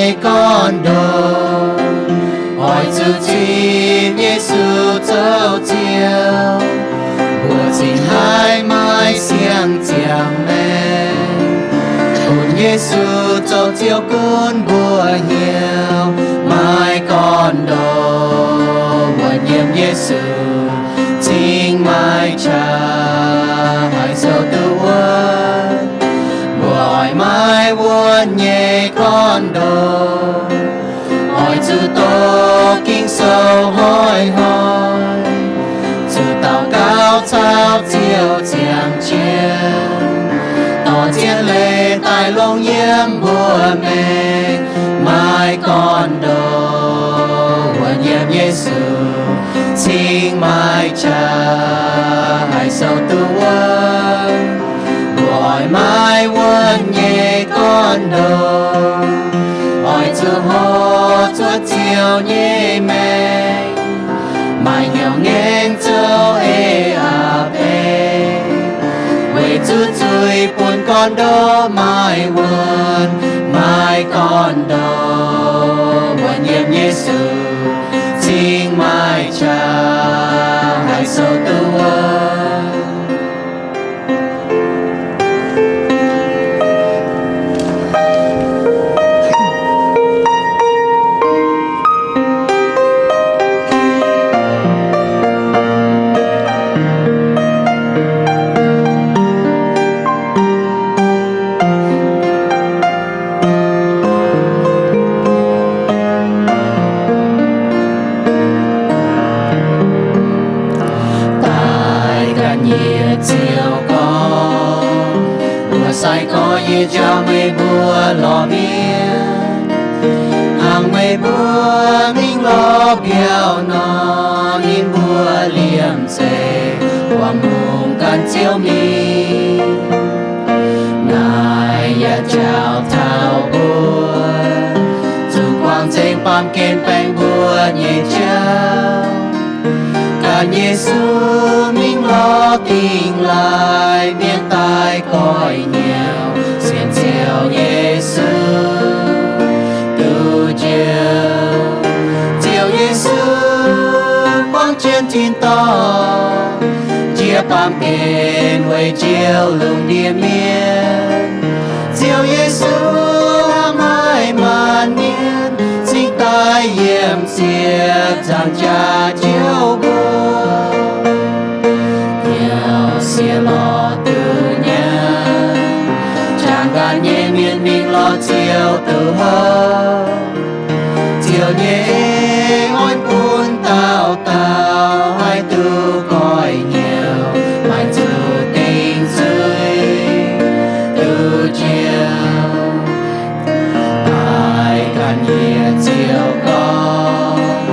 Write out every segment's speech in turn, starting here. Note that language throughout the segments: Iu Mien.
nyei gorn-ndoqv. Oix zuqc zipv Yesu zoux Ziouv, mbuo cingx haih maaih siang-ziangh maengc. Bun Yesu zoux Ziouv gunv mbuo hnyouv, maaih gorn-ndoqv wuonh yiem Yesu, cingx maaih qaqv haih zoux duqv wuonv. Mbuo oix maaih wuonh nyei gorn-ndoqv, oix zuqc doqc Ging-Sou hnoi-hnoi, zuqc daux gaux caux Ziouv ziangh jienv, dorh zien leiz daaih longc yiem mbuo maengc. Maaih gorn-ndoqv wuonh yiem Yesu, cingx maaih qaqv haih zoux duqv wuonv. Mbuo oix maaih wuonh nyei gorn-ndoqv, oix zuqc hoqc zuqc Ziouv nyei maengc, maaih hnyouv ngaengc zoux eix a'beiv, weic zuqc zuiz bun gorn-ndoqv maaih wuonh. Maaih gorn-ndoqv wuonh yiem Yesu, cingx maaih qaqv haih zoux duqv wuonv. Daaih ganh nyiex Ziouv gorngv, mbuox sai-gorx yie njaaux meih mbuo lorz mienh, hnangv meih mbuo mingh lorz mbiauz nor, ninh mbuo liemh zeih buangh hungh gan Ziouv mingh. Naaiv yaac njaaux taux mbuo zuqc buangh nzengc baamh gen baengh mbuo nyei jauv. Ganh Yesu mingh lorz dingh laaih, mienh daaih goiv hnyouv sienx Ziouv Yesu duqv njoux. Ziouv Yesu buangh jienv tin-dorngh, njiec baamh gen weic njoux lungh ndiev mienh. Ziouv Yesu hnamv haic maanc mienh, cingx daaih yiem ziepc nzaangc jaax Ziouv mbuo. Hnyouv sieqv lorz duqv nyaanh, jangx ganh nyei mienh mingh lorz Ziouv duqv houv. Ziouv nyei en oix bun dauh dauh haih duqv goiv hnyouv, maaih zuqc dingc zuiz duqv njoux. Daaih ganh nyiex Ziouv gorngv,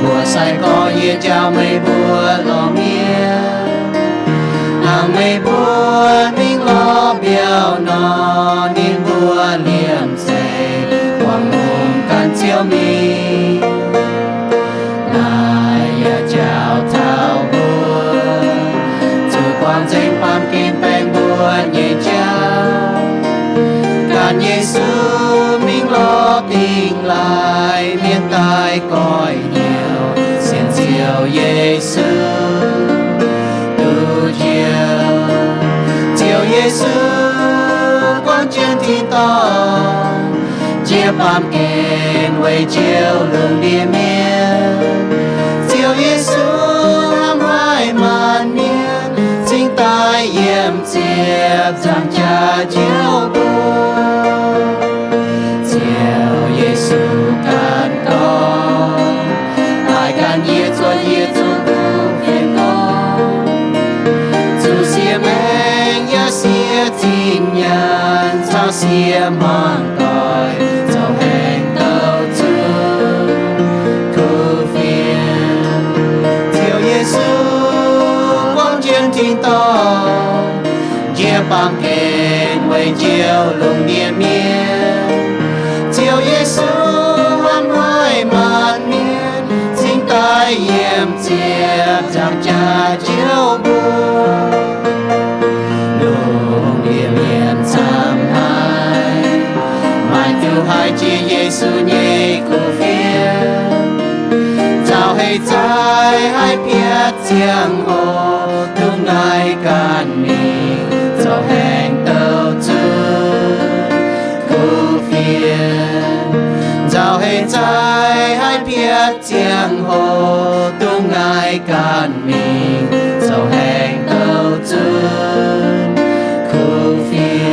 mbuox sai-gorx yie njaaux meih mbuo lorz mienh, hnangv meih mbuo mingh lorz mbiauz nor, ninh mbuo liemh zeih buangh hungh gan Ziouv mingh. Naaiv yaac njaaux taux mbuo zuqc buangh nzengc baamh gen baengh mbuo nyei jauv. Ganh Yesu mingh lorz dingh laaih, mienh daaih goiv hnyouv sienx Ziouv Yesu duqv njoux. Ziouv Yesu buangh jienv tin-dorngh, njiec baamh gen weic njoux lungh ndiev mienh. Ziouv Yesu hnamv haic maanc mienh, cingx daaih yiem ziepc nzaangc jaax Ziouv mbuo. Ziouv Yesu ganh gorngv, daaih ganh yie zuotc yie zuqc kuv fienx gorngv, zuqc sie maengc yaac sie zinh nyaanh caux sie hmuangx doic zoux haengx douc zuqc kuv fienx. Ziouv Yesu buangh jienv tin-dorngh, njiec baamh gen weic njoux lungh ndiev mienh. Ziouv Yesu hnamv haic maanc mienh, cingx daaih yiem ziepc nzaangc jaax Ziouv mbuo. Lungh ndiev mienh camv haic, maaih diuh haiz Jiex Yesu nyei kuv fienx, nzauh hei zaih haih piatv ziangh hoc dongh naaiv ganh mingh zoux haengx douh zunv kuv fienx. Nzauh hei zaih haih piatv ziangh hoc dongh naaiv ganh mingh zoux haengx douh zunv kuv fienx.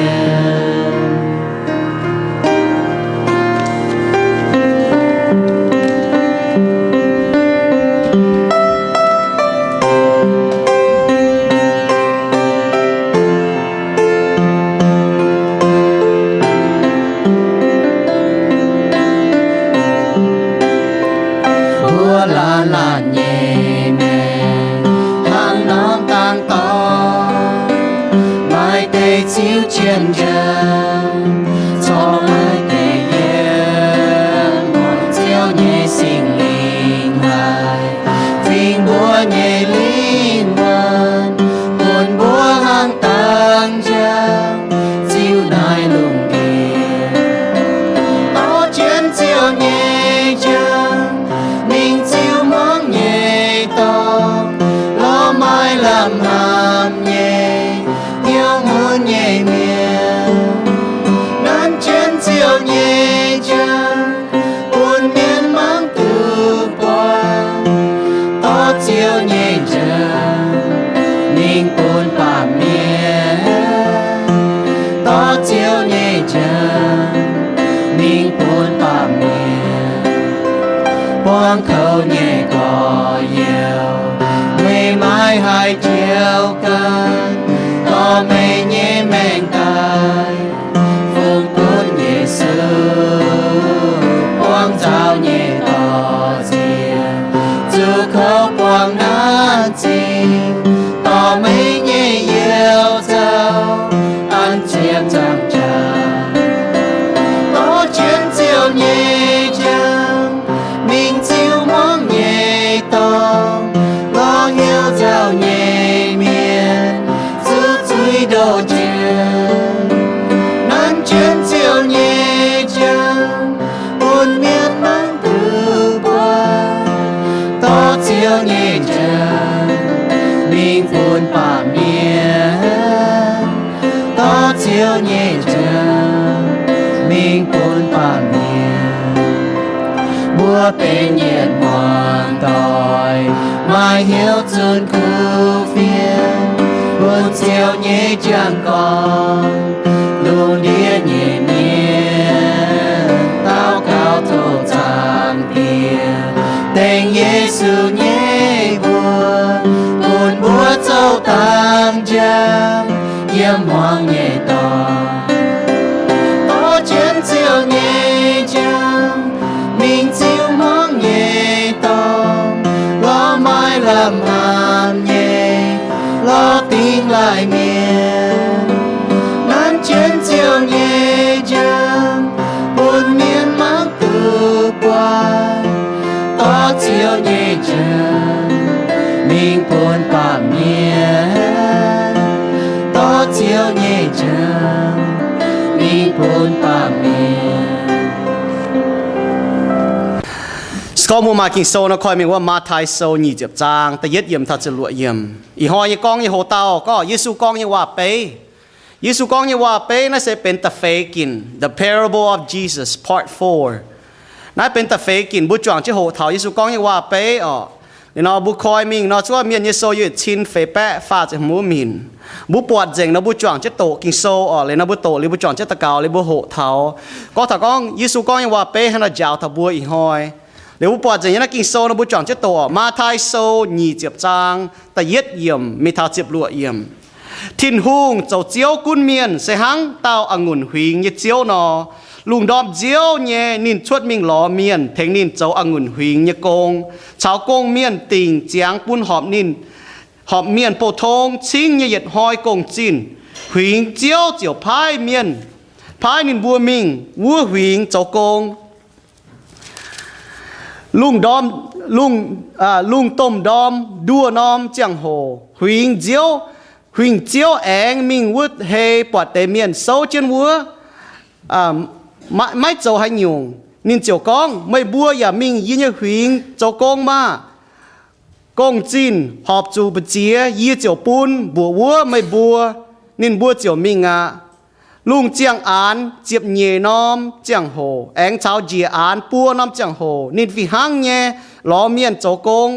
Mbuo laanh laanh nyei maengc hnangv norm dangx dorngx, maaih deix ziux jienv njang, corc maaih deix yiem muangx Ziouv nyei Singx Lingh haic, fingx mbuo nyei lingh wuonh, bun mbuo hnangv dangx njang ziux naaiv lungh ndiev. Dorh jienv Ziouv nyei njang mingh ziux muangx nyei dorngx, lorz maaih lamh hnamv nyei, hnyouv mun nyei mienh. Nanv jienv Ziouv nyei njang bun mienh mangc duqv buatc. Dorh Ziouv nyei njang mingh bun baamh mienh. Dorh Ziouv nyei njang mingh bun baamh mienh. Buangv kouv nyei gorx-youz, meih maiv haih njoux ganh, dorh meih nyei maengc daaih fungx bun Yesu. Buangv nzauh nyei dorh ziex, zuqc kouv buangv naanc zingh, dorh meih nyei youz nzauh an ziepc nzaangc jaax. Dorh jienv Ziouv nyei njang mingh ziux muangx nyei dorngx, lorz hnyouv nzauh nyei mienh zuqc zuiz ndoh jiex. Nanv jienv Ziouv nyei njang bun mienh mangc duqv buatc. Dorh Ziouv nyei njang mingh bun baamh mienh. Dorh Ziouv nyei njang mingh bun baamh mienh. Mbuo benx yietc muangx doic, maaih hnyouv zunh kuv fienx, bun Ziouv nyei njang gorngv, lungh ndiev nyei mienh daux gaux tov Zaangc Diex, dengh Yesu nyei mbuox, bun mbuo zoux dangx njang yiem muangx nyei dorngx. Dorh jienv Ziouv nyei njang mingh ziux muangx nyei dorngx, lorz maaih lamh hnamv nyei, lorz dingh laaih mienh. Nanv jienv Ziouv nyei njang bun mienh mangc duqv buatc. Dorh Ziouv nyei njang mingh bun baamh mienh. Dorh Ziouv nyei njang mingh bun baamh mienh. Se gorngv mbuo maaih Ging-Sou nor, koi mingh wuov Matv^tai Sou nyic ziepc zaang da'yietv yiemc taux ziepc luoqc yiemc. Ih hnoi nyei gorngv nyei hoc-dauh gorngv Yesu gorngv nyei waac-beiv. Yesu gorngv nyei waac-beiv naaiv se benx da'feix ginc, The Parable of Jesus, Part Four. Naaiv benx da'feix ginc, mbuo juangc jienv hoqc taux Yesu gorngv nyei waac-beiv oc. Liuz nor mbuo koi mingh nor, zuov Mienh nyei Sou yietc cin feix baeqv faah ziepc hmz minc. Mbuo buatc nzengc nor mbuo juangc jienv doqc Ging-Sou oc. Liuz nor mbuo doqc liuz mbuo juangc jienv daux gaux liuz mbuo hoqc taux, gorngv taux gorngv Yesu gorngv nyei waac-beiv hnangv naaiv njaaux taux mbuo ih hnoi. Liuz mbuo buatc nzengc nyei naaiv Ging-Sou nor mbuo juangc jienv doqc oc. Matv^tai Sou nyic ziepc zaang da'yietv yiemc mingh taux ziepc luoqc yiemc. Tin-Hungh zoux Ziouv gunv mienh se hnangv dauh a'ngunc huingx nyei ziouv nor. Lungh ndorm nziouv nyei ninh cuotv mingh lorz mienh tengx ninh zoux a'ngunc huingx nyei gong, caux gong-mienh dingc ziangx bun horpc ninh, horpc mienh bouh tong cingv nyei yietc hnoi gong zinh. Huingx Ziouv ziouc paaiv mienh, paaiv ninh mbuo mingh wuov huingx zoux gong. Lungh ndorm, lungh, lungh domh ndorm nduoh norm ziangh hoc, huingx Ziouv, huingx Ziouv aengx mingh wuov hei buatc deix mienh souv jienv wuov, maiv zoux haaix nyungc. Ninh ziouc gorngv, Meih mbuo yaac mingh yie nyei huingx zoux gong maah! Gong-zinh horpc zuqc mbu'ziex, yie ziouc bun mbuoqc wuov meih mbuo. Ninh mbuo ziouc mingh aqv. Lungh ziangh aanx ziepc nyeic norm ziangh hoc aengx caux njiec aanx buo norm ziangh hoc, ninh fih hnangv nyei lorz mienh zoux gong.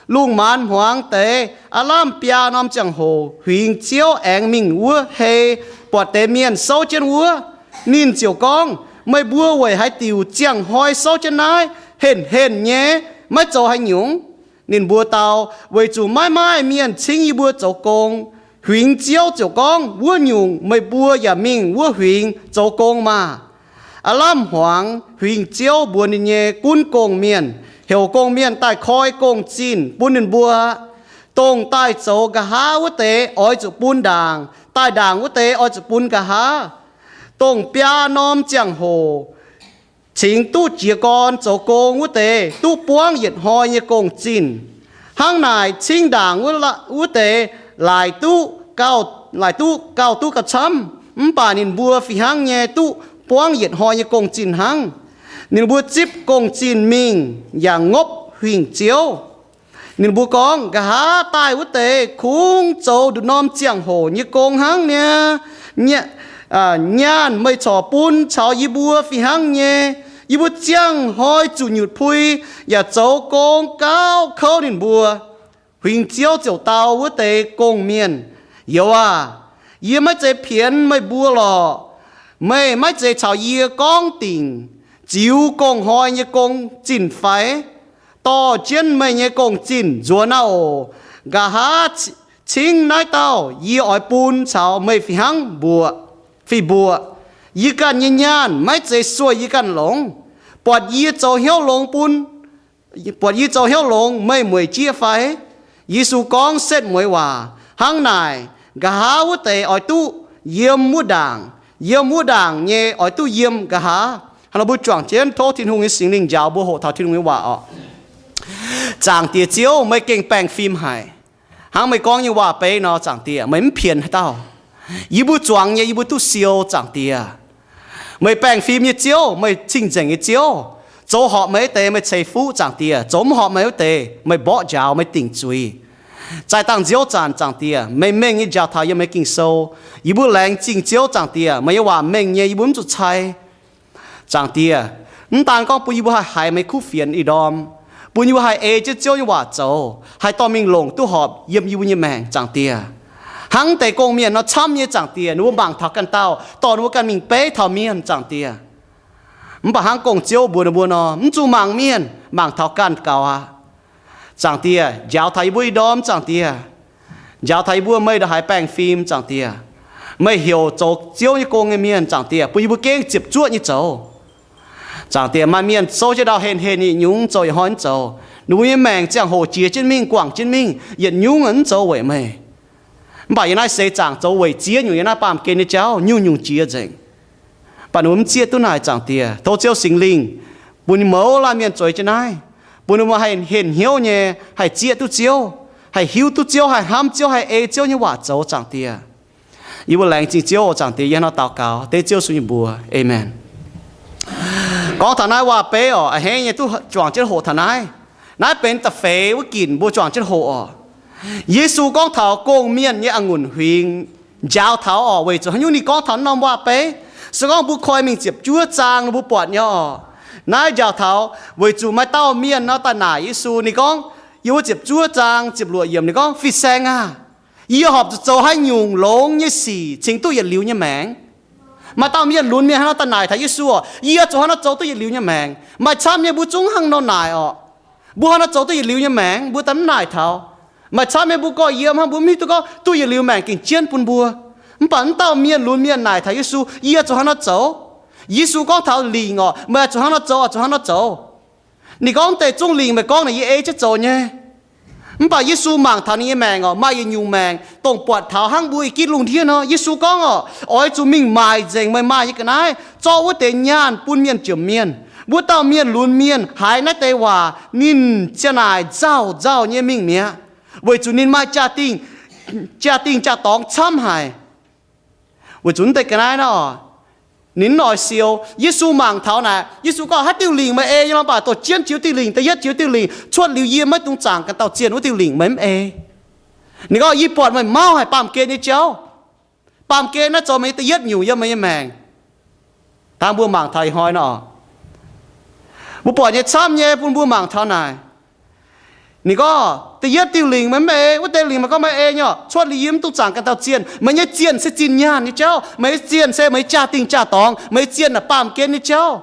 Lungh maanz hmuangx deix aav lamh biaa norm ziangh hoc, huingx ziouv aengx mingh wuov hei, buatc deix mienh souv jienv wuov. Ninh ziouc gorngv, Meih mbuo weic haaix diuc ziangh hnoi souv jienv naaiv henh henh nyei, maiv zoux haaix nyungc? Ninh mbuo dau, Weic zuqc maiv maaih mienh cingv yie mbuo zoux gong. Huingx ziouv ziouc gorngv, Wuov nyungc, meih mbuo yaac mingh wuov huingx zoux gong maah! Aav lamh hmuangx huingx ziouv mbuox ninh nyei gunv gong-mienh, heuc gong-mienh daaih koi gong-zinh bun ninh mbuo aqv. Dongh daaih zoux nqa'haav wuov deix oix zuqc bun ndaangc, daaih ndaangc wuov deix oix zuqc bun nqa'haav. Dongh biaa norm ziangh hoc cingx duqv jiez gorn zoux gong wuov deix duqv buangv yietc hnoi nyei gong-zinh. Hnangv naaic, cingv ndaangc wuov deix laaic duqv gauh, laaic duqv gauh duqv gauh camv. Mv baac ninh mbuo fih hnangv nyei duqv buangv yietc hnoi nyei gong-zinh hnangv. Ninh mbuo zipv gong-zinh mingh yaac ngopv huingx ziouv. Ninh mbuo gorngv, Nqa'haav daaih wuov deix kungx zoux nduqc norm ziangh hoc nyei gong hnangv niaa. Nyaanh meih corc bun caux yie mbuo fih hnangv nyei. Yie mbuo ziangh hnoi zuqc nyutc pui yaac zoux gong gauh kouv ninh mbuo. Huingx ziouv ziouc dau wuov deix gong-mienh, Youz aah! Yie maiv zeiz pienx meih mbuo lorqc. Meih maiv zeiz caux yie gorngv dingc ziux gong-hnoi nyei gong-zinh fai? Dorh jienv meih nyei gong-zinh nzuonx aqv oc. Nqa'haav cingv naaiv dauh yie oix bun caux meih fih hnangv mbuoqc, fih mbuoqc. Yie ganh nyei nyaanh maiv zeiz sueih yie ganh longx. Buatc yie zoux hnyouv longx bun, buatc yie zoux hnyouv longx meih mueic jieqv fai? Yesu gorngv setv mueiz waac. Hnangv naaic, nqa'haav wuov deix oix duqv yiem wuov ndaangc, yiem wuov ndaangc nyei oix duqv yiem nqa'haav. Hnangv nor mbuo juangc jienv tov Tin-Hungh nyei Singx Lingh njaaux mbuo hoqc taux Tin-Hungh nyei waac oc. Zaangc Diex Ziouv, meih gengh baengh fim haic. Hnangv meih gorngv nyei waac-beiv nor, Zaangc Diex, meih mv pienx haaix dauh. Yie mbuo zuangx nyei, yie mbuo duqv siou, Zaangc Diex. Meih baengh fim nyei Ziouv, meih cing-nzengc nyei Ziouv. Zoux horpc meih wuov deix, meih ceix fuqv, Zaangc Diex. Zoux mv horpc meih wuov deix, meih mborqv njaaux, meih dingc zuiz. Zaih dangh nziouv zanc, Zaangc Diex, meih mengh nyei njaaux taux yiem meih Ging-Sou. Yie mbuo laengz zingh Ziouv, Zaangc Diex, meih nyei waac mengh nyei, yie mbuo mv zuqc cai. Zaangc Diex, mv daan gorngv bun yie mbuo haih haiz meih kuv fienx ih ndorm, bun yie mbuo haih ei jienv Ziouv nyei waac zoux, haih dorh mingh longc duqv horpc yiem yie mbuo nyei maengc, Zaangc Diex. Hnangv deix gong-mienh nor camv nyei, Zaangc Diex, ninh mbuo mangc taux ganh dauh, dorh ninh mbuo ganh mingh beiv taux mienh, Zaangc Diex. Mv baac hnangv gong-ziouv mbuox ninh mbuo nor, mv zuqc mangc mienh, mangc taux ganh gaux aqv. Zaangc Diex, njaaux taux yie mbuo ih ndorm, Zaangc Diex. Njaaux taux yie mbuo meih ndongc haaix baengh fim, Zaangc Diex. Meih heuc zoux Ziouv nyei gong nyei mienh, Zaangc Diex, bun yie mbuo gengh ziepc zuoqv nyei zoux. Zaangc Diex, maaih mienh souv jienv ndau henh henh yietc nyungc zoux yietc hnoi mv zoux. Ninh mbuo nyei maengc ziangh hoc jiex jienv mingh, guangc jienv mingh, yietc nyungc mv zoux weic meih. Mv baac yiem naaiv seix zaangc zoux weic zieqv nyungc yiem naaiv baamh gen nyei jauv nyungc-nyungc jiex nzengc. Mv baac ninh mbuo mv zieqv duqv naaic, Zaangc Diex. Tov Ziouv Singx Lingh bun mouz laanh mienh zueiz jienv naaiv, bun ninh mbuo haih henh hnyouv nyei, haih zieqv duqv Ziouv, haih hiuv duqv Ziouv, haih hnamv Ziouv, haih ei Ziouv nyei waac zoux, Zaangc Diex. Yie mbuo laengz zingh Ziouv oc, Zaangc Diex. Yie hnangv nor daux gaux dengv Ziouv Yesu nyei mbuox. Aamen. Gorngv taux naaiv waac-beiv oc, a'hneiv nyei duqv juangc jienv hoqc taux naaiv. Naaiv benx da'feix wuov ginc mbuo juangc jienv hoqc oc. Yesu gorngv taux gong-mienh nyei a'ngunc huingx njaaux taux oc, weic zuqc haaix nyungc ninh gorngv taux naaiv norm waac-beiv? Se gorngv mbuo koi mingh ziepc juov zaang nor mbuo buatc nyei oc. Naaiv njaaux taux weic zuqc maaih dauh mienh nor daaih naaic Yesu, ninh gorngv, yiem wuov ziepc juov zaang ziepc luoqc yiemc ninh gorngv, Fin-saeng aah! Yie horpc zuqc zoux haaix nyungc longx nyei sic cingx duqv yietc liuz nyei maengc? Maaih dauh mienh lunx mienh hnangv nor daaih naaic taux Yesu oc, Yie zuqc hnangv nor zoux duqv yietc liuz nyei maengc? Maaih camv nyei mbuo zungv hnangv nor naaic oc. Mbuo hnangv nor zoux duqv yietc liuz nyei maengc, mbuo daaih mv naaic taux. Maaih camv nyei mbuo gorx-youz hnangv, mbuo mv hiuv duqv gorngv duqv yietc liuz maengc gengh jienv bun mbuo. Mv baac mv dauh mienh lunx mienh naaic taux Yesu, Yie zuqc hnangv nor zoux? Yesu gorngv taux lingc oc, Meih zuqc hnangv nor zoux, zuqc hnangv nor zoux. Ninh gorngv, Deix zungv lingc meih gorngv naaic yie ei jienv zoux nyei. Mv baac Yesu mangc taux ninh nyei maengc oc, maaih yietc nyungc maengc dongh buatc taux hnangv mbuo ih gitv lungh ndiev nor. Yesu gorngv oc, Oix zuqc mingh maaic nzengc meih maaih nyei ga'naaiv, zorqv wuov deix nyaanh bun mienh jomc mienh. Wuov dauh mienh lunx mienh haiz naaiv deix waac, ninh ziang naaic nzauh nzauh nyei mingh mi'aqv, weic zuqc ninh maaih jaa-dingh, jaa-dingh jaa-dorngx camv haic. Weic zuqc naaiv deix ga'naaiv nor, Ninh mv oix siou. Yesu mangc taux naaic, Yesu gorngv, haaix diuh lingc meih ei nyei lorqc? Mv baac dorh jienv jiex diuh lingc, da'yietv jiex diuh lingc, cuotv liuz yie maiv dungx zaangc ganh dauh zienh wuov diuh lingc meih mv ei. Ninh gorngv, yie buatc meih mauv haic baamh gen nyei jauv. Baamh gen naaiv zoux meih nyei da'yietv nyungc yiem meih nyei maengc. Hnangv mbuo mangc taux ih hnoi nor, mbuo buatc nyei camv nyei bun mbuo mangc taux naaic. Ninh gorngv, da'yietv diuh lingc meih mv ei, wuov deix lingc meih gorngv meih ei nyei, cuotv liuz yie mv dungx zaangc ganh dauh zienh. Meih nyei zienh se zinh nyaanh nyei jauv. Meih nyei zienh se meih nyei jaa-dingh jaa-dorngx. Meih nyei zienh naaic baamh gen nyei jauv.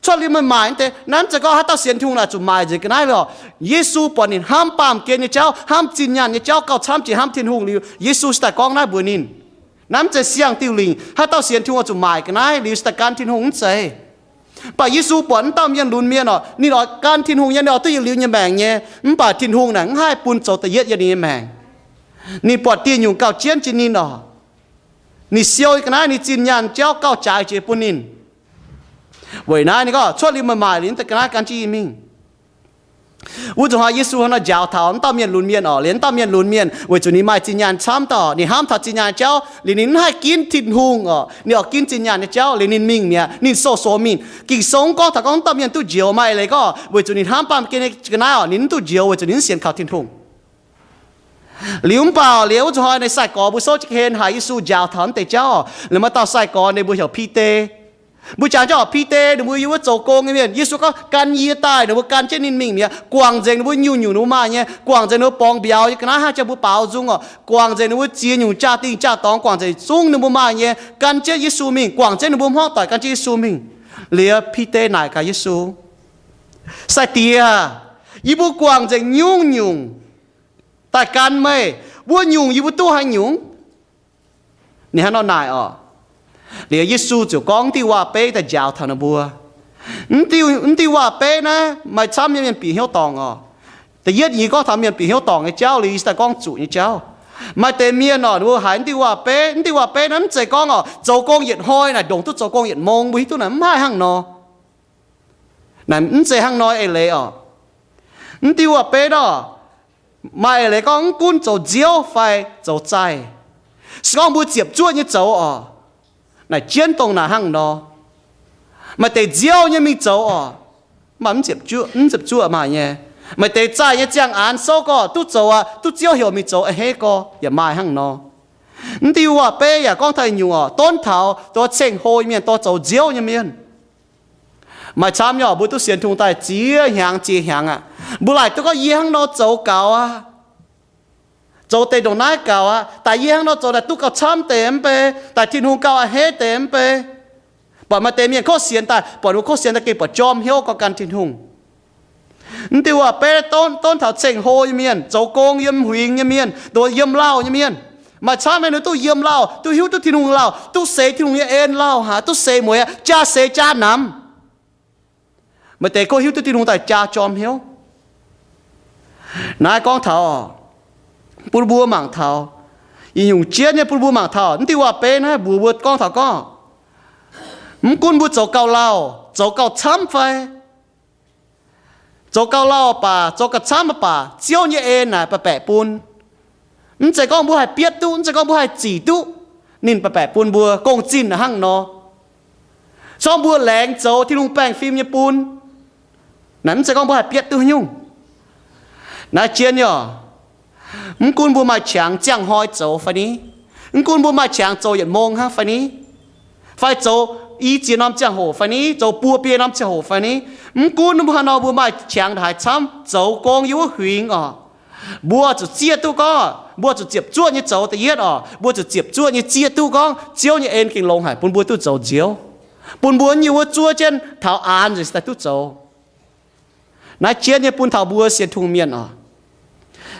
Cuotv liuz meih maaic naaiv deix, naaiv mv zeiz gorngv haaix dauh sienx Tin-Hungh naaic zuqc maaic nzengc ga'naaiv lorqc. Yesu buatc ninh hnamv baamh gen nyei jauv, hnamv zinh nyaanh nyei jauv gauh camv jiex hnamv Tin-Hungh liuz, Yesu se daaih gorngv naaiv mbuox ninh. Naaiv mv zeiz siang-diuh lingc haaix dauh sienx Tin-Hungh oix zuqc maaic ga'naaiv liuz se daaih gan Tin-Hungh, mv zeiz. Mv baac Yesu buatc naaiv dauh mienh lunx mienh orqc, ninh oix gan Tin-Hungh nyei, ninh oix duqv yietc liuz nyei maengc nyei. Mv baac Tin-Hungh naaic mv haih bun zoux da'yietv yiem ninh nyei maengc. Ninh buatc dieh nyungc gauh jienv jiex ninh orqc. Ninh siou ga'naaiv ninh zinh nyaanh jauv gauh jaaix jiex bun ninh. Weic naaiv ninh gorngv, cuotv liuz meih maaic liuz daaih ga'naaiv gan jienv yie mingh. Wuov zuqc hnoi Yesu hnangv nor njaaux taux naaiv dauh mienh lunx mienh orqc, liuz naaiv dauh mienh lunx mienh weic zuqc ninh maaih zinh nyaanh camv daaih, ninh hnamv taux zinh nyaanh jauv liuz ninh mv haih ginv Tin-Hungh orqc, ninh oix ginv zinh nyaanh nyei jauv liuz ninh mingh mi'aqv. Ninh sou-sou mingh. Ging-Sou gorngv taux gorngv naaiv dauh mienh duqv njoux maaih eix leiz gorngv weic zuqc ninh hnamv baamh gen nyei ga'naaiv orqc, ninh mv duqv njoux weic zuqc ninh mv sienx kaux Tin-Hungh. Liuz mv baac liuz wuov zuqc hnoi ninh sai-gorx mbuo souv jienv ga'hlen haiz Yesu njaaux taux naaiv deix jauv orqc, liuz maaih dauh sai-gorx ninh mbuo heuc Bide. Mbuo jangx jienv orqc, Bide ninh mbuo yiem wuov zoux gong nyei mienh. Yesu gorngv gan yie daaih, ninh mbuo gan jienv ninh mingh mi'aqv. Guangc nzengc ninh mbuo nyungc-nyungc ninh mbuo maaih nyei, guangc nzengc ninh mbuo borngz mbiauz nyei ga'naaiv hnangv jang mbuo baaux nzung orqc, guangc nzengc ninh mbuo ziex nyungc jaa-dingh jaa-dorngx, guangc nzengc zungv ninh mbuo maaih nyei, gan jienv Yesu mingh, guangc jienv ninh mbuo hmuangv doic gan jienv Yesu mingh. Liuz Bide naaic gaax Yesu, Sai-Diex, yie mbuo guangc nzengc nyungc-nyungc daaih gan meih, wuov nyungc yie mbuo duqv haaix nyungc? Ninh hnangv nor naaic orqc. Liuz Yesu ziouc gorngv diuh waac-beiv daaih njaaux taux ninh mbuo. Mv diuh, mv diuh waac-beiv naaiv maaih camv nyei mienh bieqc hnyouv dorngc orqc. Da'yietv nyungc gorngv taux mienh bieqc hnyouv dorngc nyei jauv, liuz yie daaih gorngv zuqc nyei jauv. Maaih deix mienh orqc, ninh mbuo haiz mv diuh waac-beiv, mv diuh waac-beiv naaiv mv zeiz gorngv orqc, zoux gong yietc hnoi naaic ndongc duqv zoux gong yietc mong, mbuo hiuv duqv naaic mv haih hnangv nor. Naaic mv zeiz hnangv nor eix leiz orqc. Mv diuh waac-beiv orqc, maaih eix leiz gorngv mv gunv zoux nziouv fai zoux zaih. Se gorngv mbuo ziepc zuoqv nyei zoux orqc, naaic jienv dongh naaic hnangv nor. Maaih deix nziouv nyei mingh zoux orqc, mv ziepc zuoqv, mv ziepc zuoqv maaih nyei. Maaih deix zaih nyei ziangh aanx souv gorx duqv zoux aqv, duqv Ziouv heuc mingh zoux a'hneiv gorx yaac maaih hnangv nor. Mv diuh waac-beiv yaac gorngv taux nyungc orqc, donv taux dorh ceng-hlo nyei mienh, dorh zoux nziouv nyei mienh. Maaih camv nyei orqc, mbuo duqv sienx Tin-Hungh daaih ziex hnyangx ziex hnyangx aqv, mbuo laaic duqv gorngv yie hnangv nor zoux gaux aqv, zoux deix ndongc naaiv gaux aqv, daaih yie hnangv nor zoux daaih duqv gauh camv deix mv bei, daaih Tin-Hungh gauh a'hneiv deix mv bei. Buatc maaih deix mienh kov sienx daaih, buatc ninh mbuo kov sienx daaih gengh buatc jorm hnyouv gorngv gan Tin-Hungh. Mv diuh waac-beiv donv, donv taux ceng-hlo nyei mienh, zoux gong yiem huingx nyei mienh, ndoh yiem lauh nyei mienh. Maaih camv nyei ninh duqv yiem lauh, duqv hiuv duqv Tin-Hungh lauh, duqv seix Tin-Hungh nyei en lauh haic, duqv seix mueiz aqv, jaa seix jaa namx. Maaih deix kov hiuv duqv Tin-Hungh daaih jaa jorm hnyouv. Naaiv gorngv taux, bun mbuo mangc taux, ih nyungc jienv nyei bun mbuo mangc taux, mv diuh waac-beiv naaiv mbuox mbuo gorngv taux gorngv, mv gunv mbuo zoux gauh lauh, zoux gauh camv fai, zoux gauh lauh baac, zoux gauh camv baac, Ziouv nyei en naaic baeqc baeqc bun. Mv zeiz gorngv mbuo haih bietv duqv, mv zeiz gorngv mbuo haih zic duqv, ninh baeqc baeqc bun mbuo gong-zinh hnangv nor. Se gorngv mbuo laengz zoux Tin-Hungh baengh fim nyei bun, naaic mv zeiz gorngv mbuo haih bietv duqv haaix nyungc. Naaiv jienv nyei orqc, mv gunv mbuo maaih qangx ziangh hnoi zoux fai ni, mv gunv mbuo maaih qangx zoux yietc mong hnangv fai ni, fai zoux i ziex norm ziangh hoc fai ni, zoux buo biei norm ziangh hoc fai ni, mv gunv mbuo haaix nor mbuo maaih qangx haaix camv zoux gong yiem wuov huingx orqc, mbuo zuqc zieqv duqv gorngv, mbuo zuqc ziepc zuoqv nyei zoux da'yietv orqc, mbuo zuqc ziepc zuoqv nyei zieqv duqv gorngv Ziouv nyei en gengh longx haic bun mbuo duqv zoux nziouv, bun mbuo nyei wuov zuov jienv taux aanx nzengc se daaih duqv zoux. Naaiv jienv nyei bun taux mbuo sienx Tin-Hungh mienh orqc.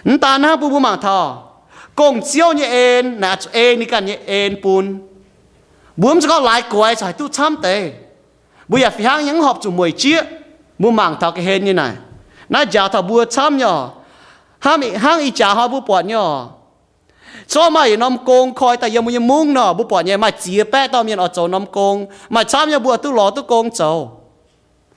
Mv daan hnangv, bun mbuo mangc taux gong-ziouv nyei en naaic zuqc ei ninh ganh nyei en bun. Mbuo mv zeiz gorngv laaix guaix caux haih duqv camv deix. Mbuo yaac fih hnangv nyei mv horpc zuqc mueic jieqv. Mbuo mangc taux ga'hlen nyei naaic, naaiv njaaux taux mbuo camv nyei orqc. Hnangv, hnangv ih jaax hnoi mbuo buatc nyei orqc, se gorngv maaih yietc norm gong koi daaih yiem mbuo nyei mungv nor, mbuo buatc nyei maaih ziex baeqv dauh mienh oix zoux norm gong. Maaih camv nyei mbuo duqv lorz duqv gong zoux.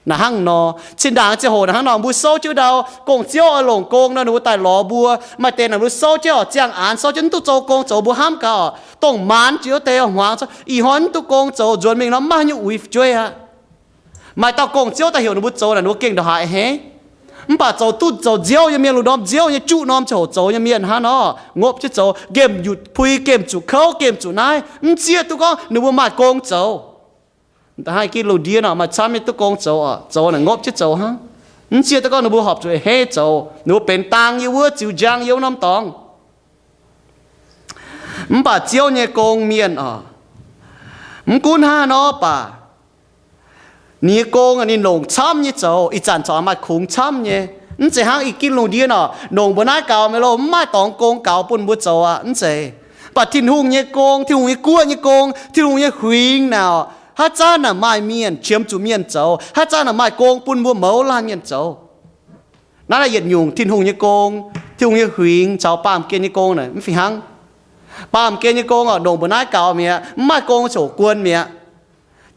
Naaiv hnangv nor, zinh ndaangc ziangh hoc naaiv hnangv nor, mbuo souv jienv ndau gong-ziouv oix longc gong nor, ninh mbuo daaih lorz mbuo. Maaih deix naaic mbuo souv jienv oc, ziangh aanx souv jienv mv duqv zoux gong zoux, mbuo hnamv gaax oc, dongh maanz jiex wuov deix hmuangx, ih hnoi mv duqv gong zoux, nzuonx mingh nor mv maaih haaix nyungc uix fu'jueiv aqv. Maaih dauh gong-ziouv daaih heuc ninh mbuo zoux naaic, ninh mbuo gengh ndongc haaix a'hneiv. Mv baac zoux duqv zoux nziouv nyei mienh, lungh ndorm nziouv nyei, juqv norm ziangh hoc zoux nyei mienh hnangv nor, ngopv jienv zoux, gemh yutc pui, gemh zuqc kouv, gemh zuqc naaiv, mv zieqv duqv gorngv ninh mbuo maaih gong zoux. Da'hnangv i gitv lungh ndiev nor, maaih camv nyei duqv gong zoux oc, zoux naaic ngopv jienv zoux hnangv. Mv zieqv duqv gorngv ninh mbuo horpc zuqc a'hneiv zoux, ninh mbuo benx dang yiem wuov, ziux njang yiem wuov norm dorngx. Mv baac Ziouv nyei gong mienh oc, mv gunv hnangv nor baac, ninh nyei gong ninh longc camv nyei zoux, ih zanc corc maaih kungx camv nyei. Mv zeiz hnangv i gitv lungh ndiev nor, longc mbuo naaiv gaux meih loh, mv maaih dorngx gong gaux bun mbuo zoux aqv, mv zeiz. Mv baac Tin-Hungh nyei gong, Tin-Hungh nyei guoqv nyei gong, Tin-Hungh nyei huingx naaic, haaix zanc naaic maaih mienh qiemx zuqc mienh zoux, haaix zanc naaic maaih gong bun mbuo mouz laanh mienh zoux. Naaiv yietc nyungc Tin-Hungh nyei gong, Tin-Hungh nyei huingx caux baamh gen nyei gong naaic mv fih hnangv. Baamh gen nyei gong oc, longc mbuo naaiv gaux mi'aqv, mv maaih gong ziangh hoc guon mi'aqv.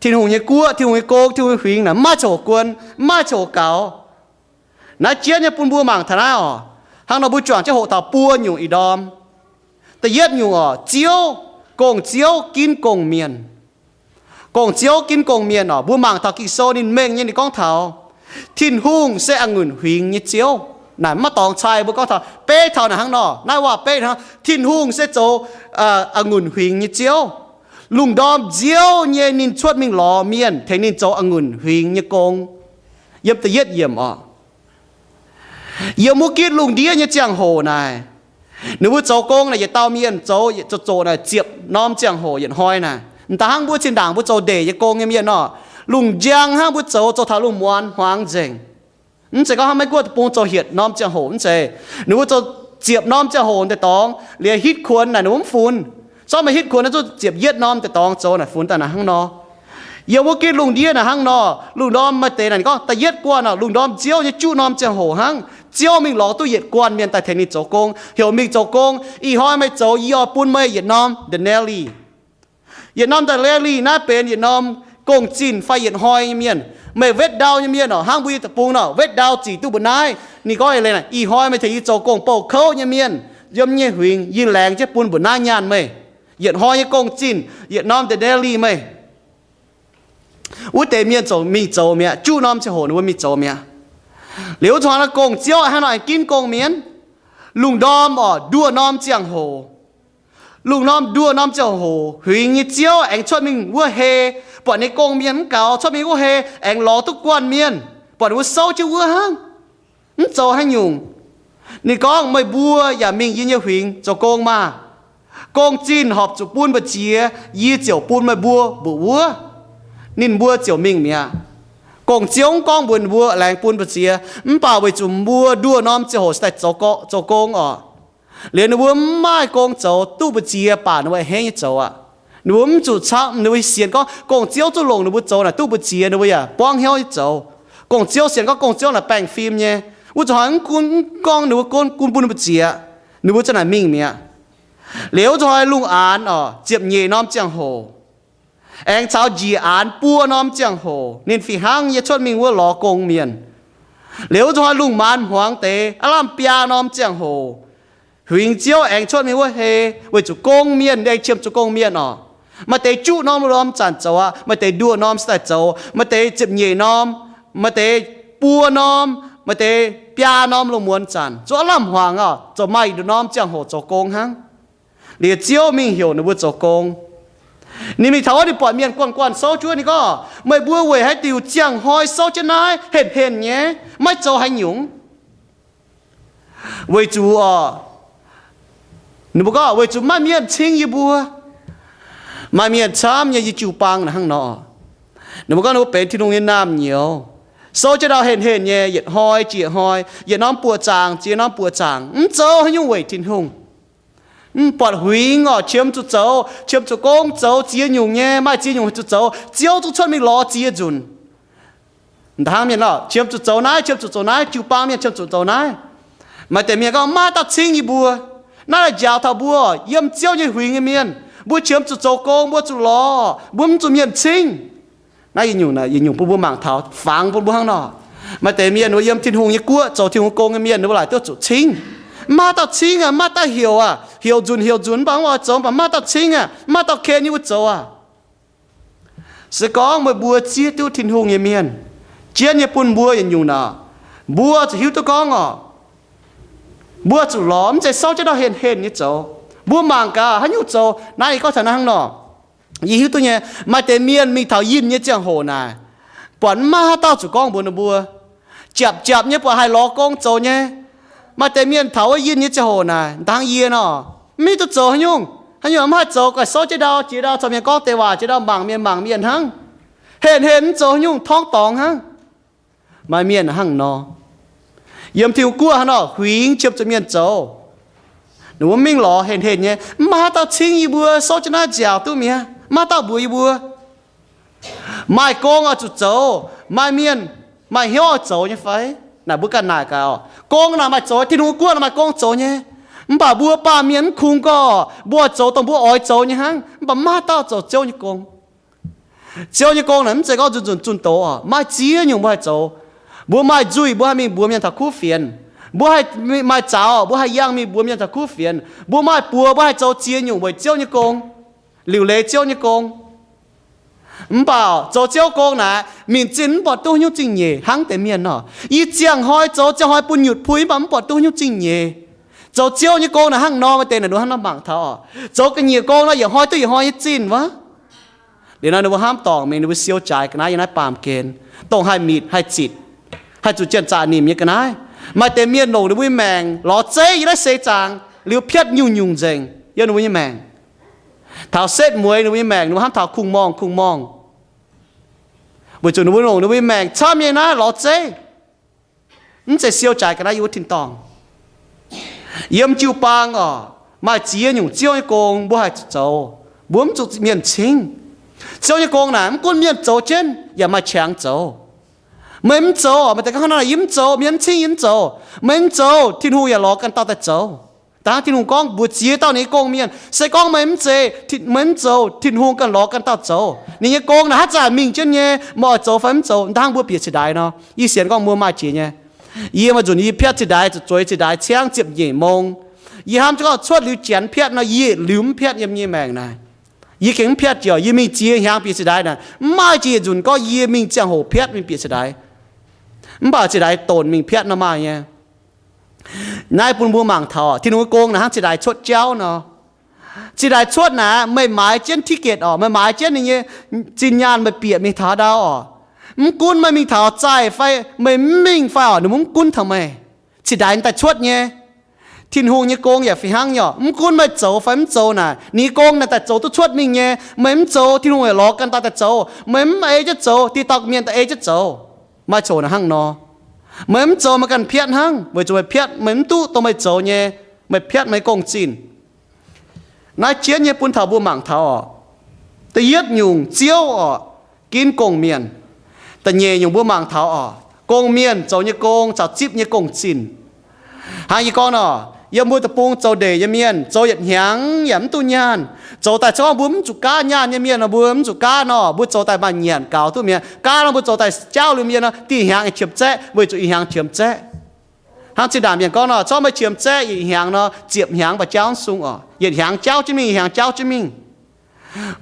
Tin-Hungh nyei guoqv, Tin-Hungh nyei gong, Tin-Hungh nyei huingx naaic mv maaih ziangh hoc guon, mv maaih ziangh hoc gaux. Naaiv jienv nyei bun mbuo mangc taux naaiv oc. Hnangv nor mbuo juangc jienv hoqc taux buo nyungc ih ndorm. Da'yietv nyungc oc, Ziouv, gong-ziouv ginv gong-mienh. Gong-ziouv ginv gong-mienh oc, mbuo mangc taux Ging-Sou ninh mengh nyei, ninh gorngv taux Tin-Hungh se a'ngunc huingx nyei Ziouv. Naaic maiv dorngx cai mbuo gorngv taux, beiv taux naaic hnangv nor, naaiv waac beiv hnangv, Tin-Hungh se zoux a'ngunc huingx nyei Ziouv. Lungh ndorm nziouv nyei ninh cuotv mingh lorz mienh tengx ninh zoux a'ngunc huingx nyei gong. Yiem da'yietv yiemc oc. Yiem wuov gitv lungh ndiev nyei ziangh hoc naaic, ninh mbuo zoux gong naaic yietc dauh mienh zoux, zoux, zoux naaic ziepc norm ziangh hoc yietc hnoi naaic. M'daaih hnangv mbuo zinh ndaangc mbuo zoux ndeic nyei gong nyei mienh nor, lungh njang hnangv mbuo zoux, zoux taux lungh muonz hmuangx nzengc. Mv zeiz gorngv hnangv Meiv Guoqv deic-bung zoux hietc norm ziangh hoc, mv zeiz. Ninh mbuo zoux ziepc norm ziangh hoc deix dorngx, liuz hitv kuonx naaic ninh mbuo mv funx. Zorqv meih hitv kuonx naaic zuqc ziepc yietv norm deix dorngx zoux naaic funx daaih naaic hnangv nor. Yiem wuov gitv lungh ndiev naaic hnangv nor, lungh ndorm maaih deix naaic ninh gorngv da'yietv guanh oc, lungh ndorm nziouv nyei juqv norm ziangh hoc hnangv, Ziouv mingh lorz duqv yietc guanh mienh daaih tengx ninh zoux gong, heuc mingh zoux gong. Ih hnoi meih zoux, yie oix bun meih yietc norm denali. Yietc norm denali naaiv benx yietc norm gong-zinh fai yietc hnoi nyei mienh. Meih wetv ndau nyei mienh oc, hnangv mbuo nyei deic-bung nor, wetv ndau zic duqv mbu'naaiv. Ninh gorngv eix leiz naaic, ih hnoi meih tengx yie zoux gong bouh kouv nyei mienh, yiem nyei huingx yie laengz jienv bun mbu'naaiv nyaanh meih. Yietc hnoi nyei gong-zinh, yietc norm denali meih. Wuov deix mienh ziouc mingh zoux mi'aqv. Juqv norm ziangh hoc ninh mbuo mingh zoux mi'aqv. Liuz wuov zanc naaiv gong-ziouv hnangv nor aengx ginv gong-mienh. Lungh ndorm oc, nduoh norm ziangh hoc, lungh ndorm nduoh norm ziangh hoc, huingx nyei ziouv aengx cuotv mingh wuov hei, buatc ninh gong-mienh mv gaux, cuotv mingh wuov hei aengx lorz duqv guanh mienh, buatc ninh mbuo souv jienv wuov hnangv, mv zoux haaix nyungc. Ninh gorngv, meih mbuo yaac mingh yie nyei huingx zoux gong maah! Gong-zinh horpc zuqc bun mbu'ziex, yie ziouc bun meih mbuo mbuoqc wuov. Ninh mbuo ziouc mingh mi'aqv. Gong-ziouv mv gorngv mbuox ninh mbuo laengz bun mbu'ziex, mv baac weic zuqc mbuo nduoh norm ziangh hoc se daaih zoux go, zoux gong oc. Liuz ninh mbuo mv maaih gong zoux, duqv mbu'ziex baac ninh mbuo a'hneiv nyei zoux aqv. Ninh mbuo mv zuqc camv, ninh mbuo sienx gorngv gong-ziouv zungv longc ninh mbuo zoux naaic duqv mbu'ziex, ninh mbuo yaac buangv hnyouv nyei zoux. Gong-ziouv sienx gorngv gong-ziouv naaic baengh fim nyei. Wuov zanc hnoi mv gunv, mv gorngv ninh mbuo gunv, gunv bun ninh mbu'ziex, ninh mbuo za'naaic mingh mi'aqv. Liuz wuov zanc hnoi lungh aanx oc, ziepc nyeic norm ziangh hoc, aengx caux njiec aanx buo norm ziangh hoc, ninh fih hnangv nyei cuotv mingh wuov lorz gong mienh. Liuz wuov zanc hnoi lungh maanz hmuangx deix aav lamh biaa norm ziangh hoc, huingx ziouv aengx cuotv mingh wuov hei, weic zuqc gong mienh aengx qiemx zuqc gong mienh oc. Maaih deix juqv norm lungh ndorm zanc zoux aqv, maaih deix nduoh norm se daaih zoux, maaih deix ziepc nyeic norm, maaih deix buo norm, maaih deix biaa norm lungh muonz zanc, zuqc aav lamh hmuangx oc, zoux maaih nduqc norm ziangh hoc zoux gong hnangv. Liuz ziouv mingh heuc ninh mbuo zoux gong. Ninh mingh taux wuov, ninh buatc mienh guanh guanh souv jienv, ninh gorngv, meih mbuo weic haaix diuc ziangh hnoi souv jienv naaiv henh henh nyei, maiv zoux haaix nyungc? Weic zuqc oc, ninh mbuo gorngv, weic zuqc maaih mienh cing yie mbuo. Maaih mienh camv nyei yie jiu-baang naaic hnangv nor. Ninh mbuo gorngv ninh mbuo benx Tin-Hungh nyei naamh nyouz, souv jienv ndau henh henh nyei, yietc hnoi jiex hnoi, yietc norm buoqc zaangc jiex norm buoqc zaangc, mv zoux haaix nyungc weic Tin-Hungh. Mv buatc huingx oc, qiemx zuqc zoux, qiemx zuqc gong zoux ziex nyungc nyei, maaih ziex nyungc zuqc zoux, ziouv zungv cuotv mingh lorz ziex nzunc. Da'hnangv mienh oc, qiemx zuqc zoux naaiv, qiemx zuqc zoux naaiv, jiu-baang mienh qiemx zuqc zoux naaiv. Maaih deix mienh gorngv, maiv dauh cingv yie mbuo. Naaiv njaaux taux mbuo yiem ziouv nyei huingx nyei mienh, mbuo qiemx zuqc zoux gong, mbuo zuqc lorz, mbuo mv zuqc mienh cingv. Naaiv yietc nyungc, yietc nyungc bun mbuo mangc taux, fangx bun mbuo hnangv nor. Maaih deix mienh wuov yiem Tin-Hungh nyei guoqv zoux Tin-Hungh gong nyei mienh, ninh mbuo laaic duqv zuqc cingv. Mv maaih dauh cingv aqv, mv maaih dauh heuc aqv, heuc nzunc heuc nzunc mv baac mv oix zoux, mv baac mv maaih dauh cingv aqv, mv maaih dauh ken yie mbuo zoux aqv. Se gorngv meih mbuo zieqv duqv Tin-Hungh nyei mienh, jienv nyei bun mbuo yietc nyungc naaic, mbuo zuqc hiuv duqv gorngv orqc, mbuo zuqc lorz, mv zeiz souv jienv ndau henh henh nyei zoux. Mbuo mangc gaax haaix nyungc zoux. Naaiv yie gorngv taux naaiv hnangv nor, yie hiuv duqv nyei, maaih deix mienh mingh taux yinh nyei ziangh hoc naaic, buatc mv maaih haaix dauh zuqc gorngv mbuox ninh mbuo. Japc japc nyei buatc haih lorz gong zoux nyei. Maaih deix mienh taux wuov yinh nyei ziangh hoc naaic, dangv yie nor, mv hiuv duqv zoux haaix nyungc, haaix nyungc mv haih zoux, guaih souv jienv ndau, jiex ndau caux mienh gorngv deix waac, jiex ndau mangc mienh mangc mienh hnangv. Henh henh mv zoux haaix nyungc, torngv dorngx hnangv. Maaih mienh hnangv nor. Yiem Tin-Hungh guoqv hnangv nor, huingx qiemx zuqc mienh zoux. Ninh mbuo mingh lorz henh henh nyei, mv maaih haaix dauh cingv yie mbuo souv jienv naaiv nziaauc duqv mi'aqv. Mv maaih haaix dauh mbuox yie mbuo. Maaih gong oix zuqc zoux. Maaih mienh maaih hnyouv oix zoux nyei fai? Naaic mbuo ganh naaic gaax oc. Gong naaic maaih zoux, Tin-Hungh guoqv naaic maaih gong zoux nyei. Mv baac mbuo baamh mienh mv kungx gorngv, mbuo oix zoux dongh mbuo oix zoux nyei hnangv, mv baac mv maaih haaix dauh zoux Ziouv nyei gong. Ziouv nyei gong naaic mv zeiz gorngv nzunc nzunc zunh doz oc. Maaih ziex nyungc mbuo haih zoux. Mbuo maaih nzuih, mbuo haih mingh mbuox mienh taux kuv fienx. Mbuo haih maaih zaux, mbuo haih yangh mingh mbuox mienh taux kuv fienx. Mbuo maaih buoz, mbuo haih zoux ziex nyungc weic Ziouv nyei gong, liuc leiz Ziouv nyei gong. Mv baac zoux Ziouv gong naaic, minc zinh mv buatc duqv nyungc zingh nyeic hnangv deix mienh nor. Yie ziangh hnoi zoux, ziangh hnoi bun nyutc puix, mv baac mv buatc duqv nyungc zingh nyeic. Zoux Ziouv nyei gong naaic hnangv nor, maaih deix naaic nor hnangv nor mangc taux oc. Zoux ga'nyiec gong nor, yietc hnoi duqv yietc hnoi nyei zinh wuov. Liuz nor ninh mbuo hnamv dorngc mingh, ninh mbuo siou jaaix ga'naaiv yiem naaiv baamh gen, dongh haih mitc, haih zitc, haih zuqc janx-zaqc nimc nyei ga'naaiv. Maaih deix mienh longc ninh mbuo nyei maengc lorz zeiv yiem naaiv seix zaangc liuz piatv nyungc-nyungc nzengc yiem ninh mbuo nyei maengc. Taux setv mueiz ninh mbuo nyei maengc, ninh mbuo hnamv taux kungx-morngh, kungx-morngh. Weic zuqc ninh mbuo longc ninh mbuo nyei maengc camv nyei naaiv lorz zeiv. Mv zeiz siou jaaix ga'naaiv yiem wuov tin-dorngh. Yiem jiu-baang oc, maaih ziex nyungc Ziouv nyei gong mbuo haih zuqc zoux, mbuo mv zuqc mienh cingv. Ziouv nyei gong naaic mv gunv mienh zoux jienv yaac maaih qangx zoux. Meih mv zoux, maaih deix gorngv hnangv naaic, yie mv zoux, mienh mv cingv yie mv zoux. Meih mv zoux, Tin-Hungh yaac lorz ganh dauh daaih zoux. Da'hnangv Tin-Hungh gorngv mbuox ziex dauh ninh nyei gong mienh, se gorngv meih mv zeiz, meih mv zoux, Tin-Hungh ganh lorz ganh dauh zoux. Ninh nyei gong naaic haaix zanc mingh jienv nyei, meih oix zoux fai mv zoux, da'hnangv mbuo bieqc ciex ndaix nor. Yie sienx gorngv mbuo maaih jiex nyei. Yie maaih nzunc yie piatv ciex ndaix, zuqc zueiz ciex ndaix ciangv ziepc nyeic mong. Yie hnamv jienv gorngv cuotv liuz Janx piatv nor, yie liuz mv piatv yiem nyei maengc naaic. Yie gengh mv piatv jiex, yie mingh ziex hnyangx bieqc ciex ndaix naaic, mv maaih jiex yietc nzunc gorngv yie mingh ziangh hoc piatv mingh bieqc ciex ndaix. Mv baac ciex ndaix donc mingh piatv nor maaih nyei. Naaiv bun mbuo mangc taux Tin-Hungh nyei gong naaic hnangv ciex ndaix cuotv jauv nor. Ciex ndaix cuotv naaic, meih maaiz jienv ticket orqc, meih maaiz jienv ninh nyei zinh nyaanh meih bieqc mingh taux ndau orqc. Mv gunv meih mingh taux zaih fai meih mv mingh fai orqc, ninh mbuo mv gunv taux meih. Ciex ndaix daaih cuotv nyei. Tin-Hungh nyei gong yaac fih hnangv nyei orqc. Mv gunv meih zoux fai mv zoux naaic, ninh nyei gong naaic daaih zoux duqv cuotv mingh nyei. Meih mv zoux, Tin-Hungh yaac lorz ganh dauh daaih zoux. Meih mv ei jienv zoux, dieh dauh mienh daaih ei jienv zoux. Maaih coc naaic hnangv nor. Meih mv zoux meih ganh piatv hnangv, weic zuqc meih piatv meih mv duqv dongh meih zoux nyei, meih piatv meih gong-zinh. Naaiv jienv nyei bun taux mbuo mangc taux orqc. Da'yietv nyungc Ziouv orqc, ginv gong-mienh. Da'nyeic nyungc mbuo mangc taux orqc, gong-mienh zoux nyei gong caux zipv nyei gong-zinh. Hnangv yie gorngv nor, yiem mbuo deic-bung zoux ndeic nyei mienh zoux yietc hnyangx yaac mv duqv nyaanh. Zoux daaih se gorngv mbuo mv zuqc gaav nyaanh nyei mienh nor, mbuo mv zuqc gaav nor, mbuo zoux daaih maaih nyanc gaux duqv mi'aqv. Gaav nor mbuo zoux daaih jauv liuz mienh nor, dieh hnyangx yaac qiemx zaeqv, weic zuqc ih hnyangx qiemx zaeqv. Hnangv zinh ndaangc mienh gorngv nor, corc meih qiemx zaeqv ih hnyangx nor, ziepc hnyangx mv baac jauv mv sung orqc. Yietc hnyangx jauv jienv mingh, ih hnyangx jauv jienv mingh.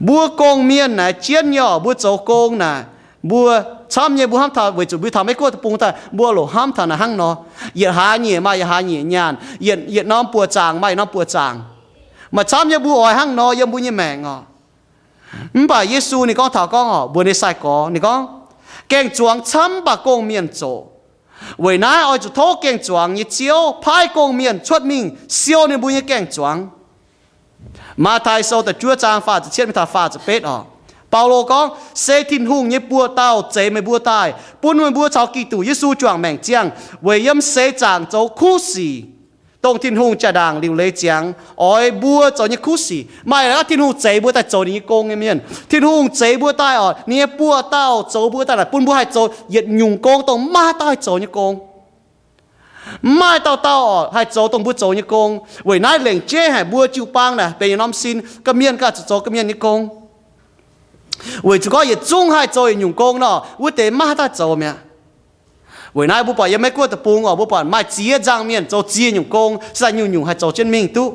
Mbuo gong-mienh naaic jienv nyei orqc, mbuo zoux gong naaic, mbuo camv nyei mbuo hnamv taux weic zuqc mbuo taux Meiv Guoqv deic-bung daaih, mbuo loc hnamv taux naaic hnangv nor, yietc hlaax nyeic maaih yietc hlaax nyeic nyaanh, yietc, yietc norm buoqc zaangc maaih yietc norm buoqc zaangc. Maaih camv nyei mbuo oix hnangv nor yiem mbuo nyei maengc orqc. Mv baac Yesu ninh gorngv taux gorngv orqc, mbuox ninh sai-gorx ninh gorngv, gaeng-zuangx camv mv baac gong-mienh zoqc. Weic naaiv oix zuqc tov gaeng-zuangx nyei Ziouv paaiv gong-mienh cuotv mingh siou ninh mbuo nyei gaeng-zuangx. Matv^taai Sou da'juov zaang faah ziepc cietv mingh taux faah ziepc betv orqc. Baulo gorngv, se Tin-Hungh nyei buoz-dauh zeix meih mbuo daaih, bun meih mbuo caux Giduc Yesu juangc maengc ziangh, weic yiem seix zaangc zoux kuv sic, dongh Tin-Hungh jaa-ndaangc liuc leiz ziangx oix mbuo zoux nyei kuv sic. Maaih Tin-Hungh zeix mbuo daaih zoux ninh nyei gong nyei mienh. Tin-Hungh zeix mbuo daaih orqc, ninh nyei buoz-dauh zoux mbuo daaih naaic bun mbuo haih zoux yietc nyungc gong dongh maiv maaih dauh haih zoux nyei gong. Maiv maaih dauh dauh orqc haih zoux dongh mbuo zoux nyei gong. Weic naaiv lengc jeiv haic mbuo jiu-baang naaic benx yietc norm sin, gorqv-mienh ganh zuqc zoux gorqv-mienh nyei gong. Weic zuqc gorngv yietc zungv haih zoux yietc nyungc gong nor, wuov deix maiv haih daaih zoux mi'aqv. Weic naaiv mbuo buatc yiem Meiv Guoqv deic-bung oc, mbuo buatc maaih ziex nzangc mienh zoux ziex nyungc gong, se daaih nyungc-nyungc haih zoux jienv mingh duqv.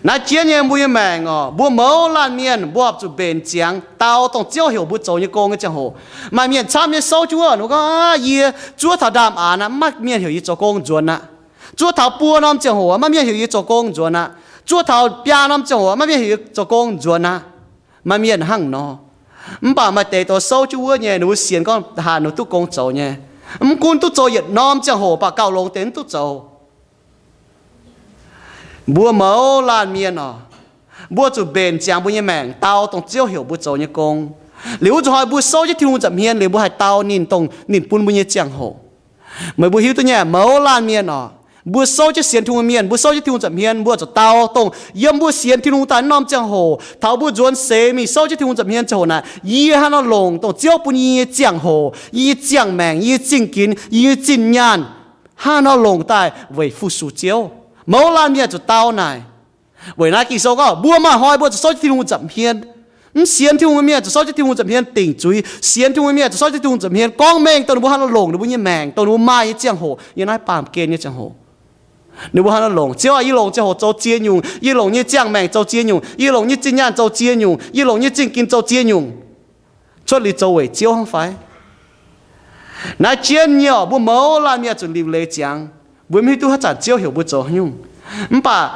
Naaiv jienv nyei mbuo nyei maengc oc, mbuo mouz laanh mienh mbuo horpc zuqc mbenc ziangx dau dongh Ziouv heuc mbuo zoux nyei gong nyei ziangh hoc. Maaih mienh camv nyei souv jienv wuov, ninh gorngv, Aav, yie zuov taux ndaamv-aanx aqv, maiv maaih mienh heuc yie zoux gong nzuonx aqv. Zuov taux buo norm ziangh hoc maiv maaih mienh heuc yie zoux gong nzuonx aqv. Zuov taux biaa norm ziangh hoc maiv maaih mienh heuc yie zoux gong nzuonx aqv. Maaih mienh hnangv nor. Mv baac maaih deix douz souv jienv wuov nyei, ninh mbuo sienx gorngv haaix ninh duqv gong zoux nyei. Mv gunv duqv zoux yietc norm ziangh hoc baac gauh longx deix mv duqv zoux. Mbuo mouz laanh mienh oc, mbuo zuqc mbenc ziangx mbuo nyei maengc dau dongh Ziouv heuc mbuo zoux nyei gong. Liuz wuov zuqc hnoi mbuo souv jienv Tin-Hungh nza'hmien liuz mbuo haih dau ninh dongh ninh bun mbuo nyei ziangh hoc. Meih mbuo hiuv duqv nyei, mouz laanh mienh oc, mbuo souv jienv sienx Tin-Hungh mienh, mbuo souv jienv Tin-Hungh nza'hmien, mbuo zuqc dau dongh yiem mbuo sienx Tin-Hungh daaih norm ziangh hoc, taux mbuo nzuonx seix mingh souv jienv Tin-Hungh nza'hmien ziangh hoc naaic, yie hnangv nor longc dongh Ziouv bun yie nyei ziangh hoc, yie nyei ziangh maengc, yie nyei zingh ginx, yie nyei zinh nyaanh, hnangv nor longc daaih weic fu-sux Ziouv. Mouz laanh mienh zuqc dau naaic. Weic naaiv Ging-Sou gorngv mbuo maaih hnoi mbuo zuqc souv jienv Tin-Hungh nza'hmien. Mv sienx Tin-Hungh mienh zuqc souv jienv Tin-Hungh nza'hmien dingc zuiz. Sienx Tin-Hungh mienh zuqc souv jienv Tin-Hungh nza'hmien gorngv mengh dongh ninh mbuo hnangv nor longc ninh mbuo nyei maengc, dongh ninh mbuo maaih nyei ziangh hoc, yiem naaiv baamh gen nyei ziangh hoc. Ninh mbuo hnangv nor longc, Ziouv aah, yie longc ziangh hoc zoux ziex nyungc, yie longc nyei ziangh maengc zoux ziex nyungc, yie longc nyei zinh nyaanh zoux ziex nyungc, yie longc nyei zingh ginx zoux ziex nyungc, cuotv liuz zoux weic Ziouv hnangv fai? Naaiv jienv nyei oc, mbuo mouz laanh mienh zuqc liuc leiz ziangx. Mbuo mv hiuv duqv haaix zanc Ziouv heuc mbuo zoux haaix nyungc. Mv baac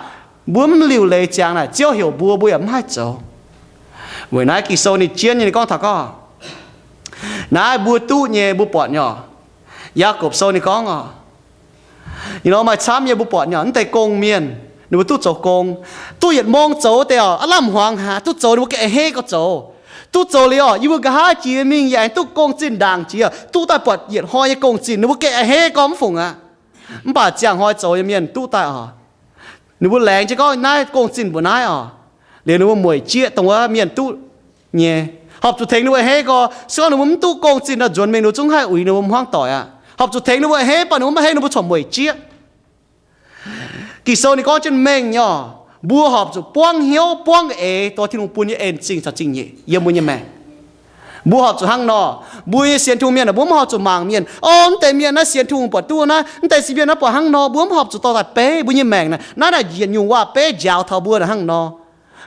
mbuo mv liuc leiz ziangx naaic, Ziouv heuc mbuo, mbuo yaac mv haih zoux. Weic naaiv Ging-Sou ninh jienv nyei ninh gorngv taux gorngv, naaiv mbuo duqv nyei mbuo buatc nyei oc. Yaagorpc Sou ninh gorngv oc, ih nor maaih camv nyei mbuo buatc nyei oc, mv deix gong mienh ninh mbuo duqv zoux gong, duqv yietc mong zoux wuov deix oc, aav lamh hmuangx haic, duqv zoux ninh mbuo gengh a'hneiv gorx zoux. Duqv zoux liuz oc, yie mbuo nqa'haav jiex mingh yaac aengx duqv gong-zinh ndaangc jiex, duqv daaih buatc yietc hnoi nyei gong-zinh ninh mbuo gengh a'hneiv gorx mv fungc aqv. Mv baac ziangh hnoi zoux nyei mienh duqv daaih oc, ninh mbuo laengz jienv gorngv naaiv gong-zinh mbuoqc naaiv oc, liuz ninh mbuo mueic jieqv dongh wuov mienh duqv nyei. Horpc zuqc tengx ninh mbuo a'hneiv gorx, se gorngv ninh mbuo mv duqv gong-zinh nor, nzuonx mingh ninh mbuo zungv haih uix ninh mbuo hmuangv doic aqv. Horpc zuqc tengx ninh mbuo a'hneiv, mv baac ninh mbuo mv a'hneiv ninh mbuo corc mueic jieqv. Ging-Sou ninh gorngv jienv mengh nyei oc, mbuo horpc zuqc buangv hnyouv buangv eix dongh Tin-Hungh bun nyei en-zingh caux zingh nyeic yiem mbuo nyei maengc. Mbuo horpc zuqc hnangv nor. Mbuo nyei sienx Tin-Hungh mienh aah, mbuo mv horpc zuqc mangc mienh, o, mv deix mienh naaiv sienx Tin-Hungh buatc duqv naaiv, mv deix sienx mienh naaiv buatc hnangv nor. Mbuo mv horpc zuqc dorh daaih beiv mbuo nyei maengc naaic. Naaiv naaic yietc nyungc waac-beiv njaaux taux mbuo naaic hnangv nor.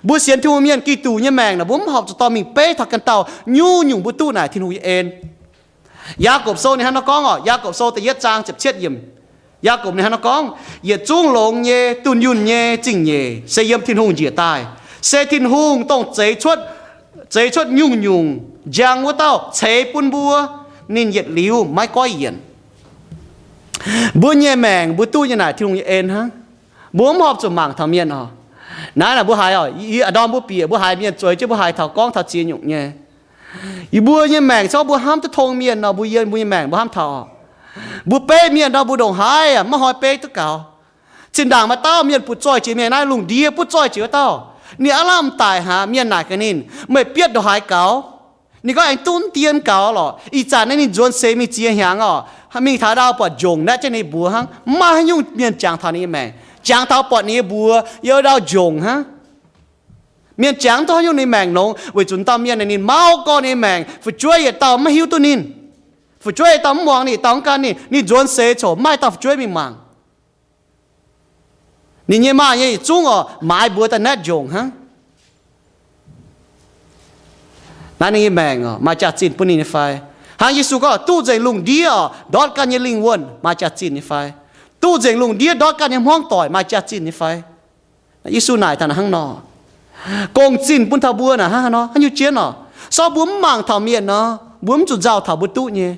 Mbuo sienx Tin-Hungh mienh Giduc nyei maengc naaic, mbuo mv horpc zuqc dorh mingh beiv taux ganh dauh nyungc-nyungc mbuo duqv naaic Tin-Hungh nyei en. Yaagorpc Sou ninh hnangv nor gorngv oc, Yaagorpc Sou da'yietv zaang ziepc cietv yiemc. Yaagorpc ninh hnangv nor gorngv, yietc zungv longx nyei, dunh yunh nyei zingh nyeic se yiem Tin-Hungh njiec daaih. Se Tin-Hungh dongh zeix cuotv, zeix cuotv nyungc-nyungc njang wuov dauh ceix bun mbuo. Ninh yietc liuz maiv goiv yienc. Mbuo nyei maengc mbuo duqv nyei naaic Tin-Hungh nyei en hnangv. Mbuo mv horpc zuqc mangc taux mienh oc. Naaiv naaic mbuo haiz oc, ih ndorm mbuo bieqc mbuo haiz mienh zueiz jienv mbuo haiz taux gorngv taux ziex nyungc nyei. Yie mbuo nyei maengc se gorngv mbuo hnamv duqv tong mienh nor, mbuo yiem mbuo nyei maengc mbuo hnamv taux oc. Mbuo beiv mienh nor mbuo ndongc haaix yaac maiv hnoi beiv duqv gaux. Zinh ndaangc maaih dauh mienh butv zoih jiex mienh naaiv lungh ndiev, butv zoih jiex wuov dauh, ninh aav lamh daic haic. Mienh naaic gaax ninh, meih bietv ndongc haaix gaux? Ninh gorngv aengx duqv dien gaux lorqc. Ih zanc naaiv ninh nzuonx seix mingh ziex hnyangx oc, mingh taux ndau buatc njongc naetv jienv ninh mbuox hnangv. Mv maaih haaix nyungc mienh jangx taux ninh nyei maengc. Jangx taux buatc ninh nyei mbuox yiem ndau njongc hnangv. Mienh jangx mv duqv haaix nyungc ninh maengc longx, weic zuqc dauh mienh naaic ninh mauv gorx ninh nyei maengc. Fu'jueiv yietc dauh maiv hiuv duqv ninh. Fu'jueiv yietc dauh mv muangx ninh, yietc dauh mv gan ninh. Ninh nzuonx seix coc maiv maaih dauh fu'jueiv mingh mangc. Ninh nyei maaih nyei yietc zungv oc, maaiz mbuox daaih naetv njongc hnangv. Naaiv ninh nyei maengc oc, maaih jaax-zinh bun ninh nyei fai? Hnangv Yesu gorngv, duqv nzengc lungh ndiev oc, ndortv ganh nyei lingh wuonh, maaih jaax-zinh nyei fai? Duqv nzengc lungh ndiev ndortv ganh nyei hmuangv doic, maaih jaax-zinh nyei fai? Yesu naaic daaih hnangv nor. Gong-zinh bun taux mbuo naaic hnangv haaix nor, haaix nyungc jienv oc? Se gorngv mbuo mv mangc taux mienh nor, mbuo mv zuqc nzauh taux mbuo duqv nyei.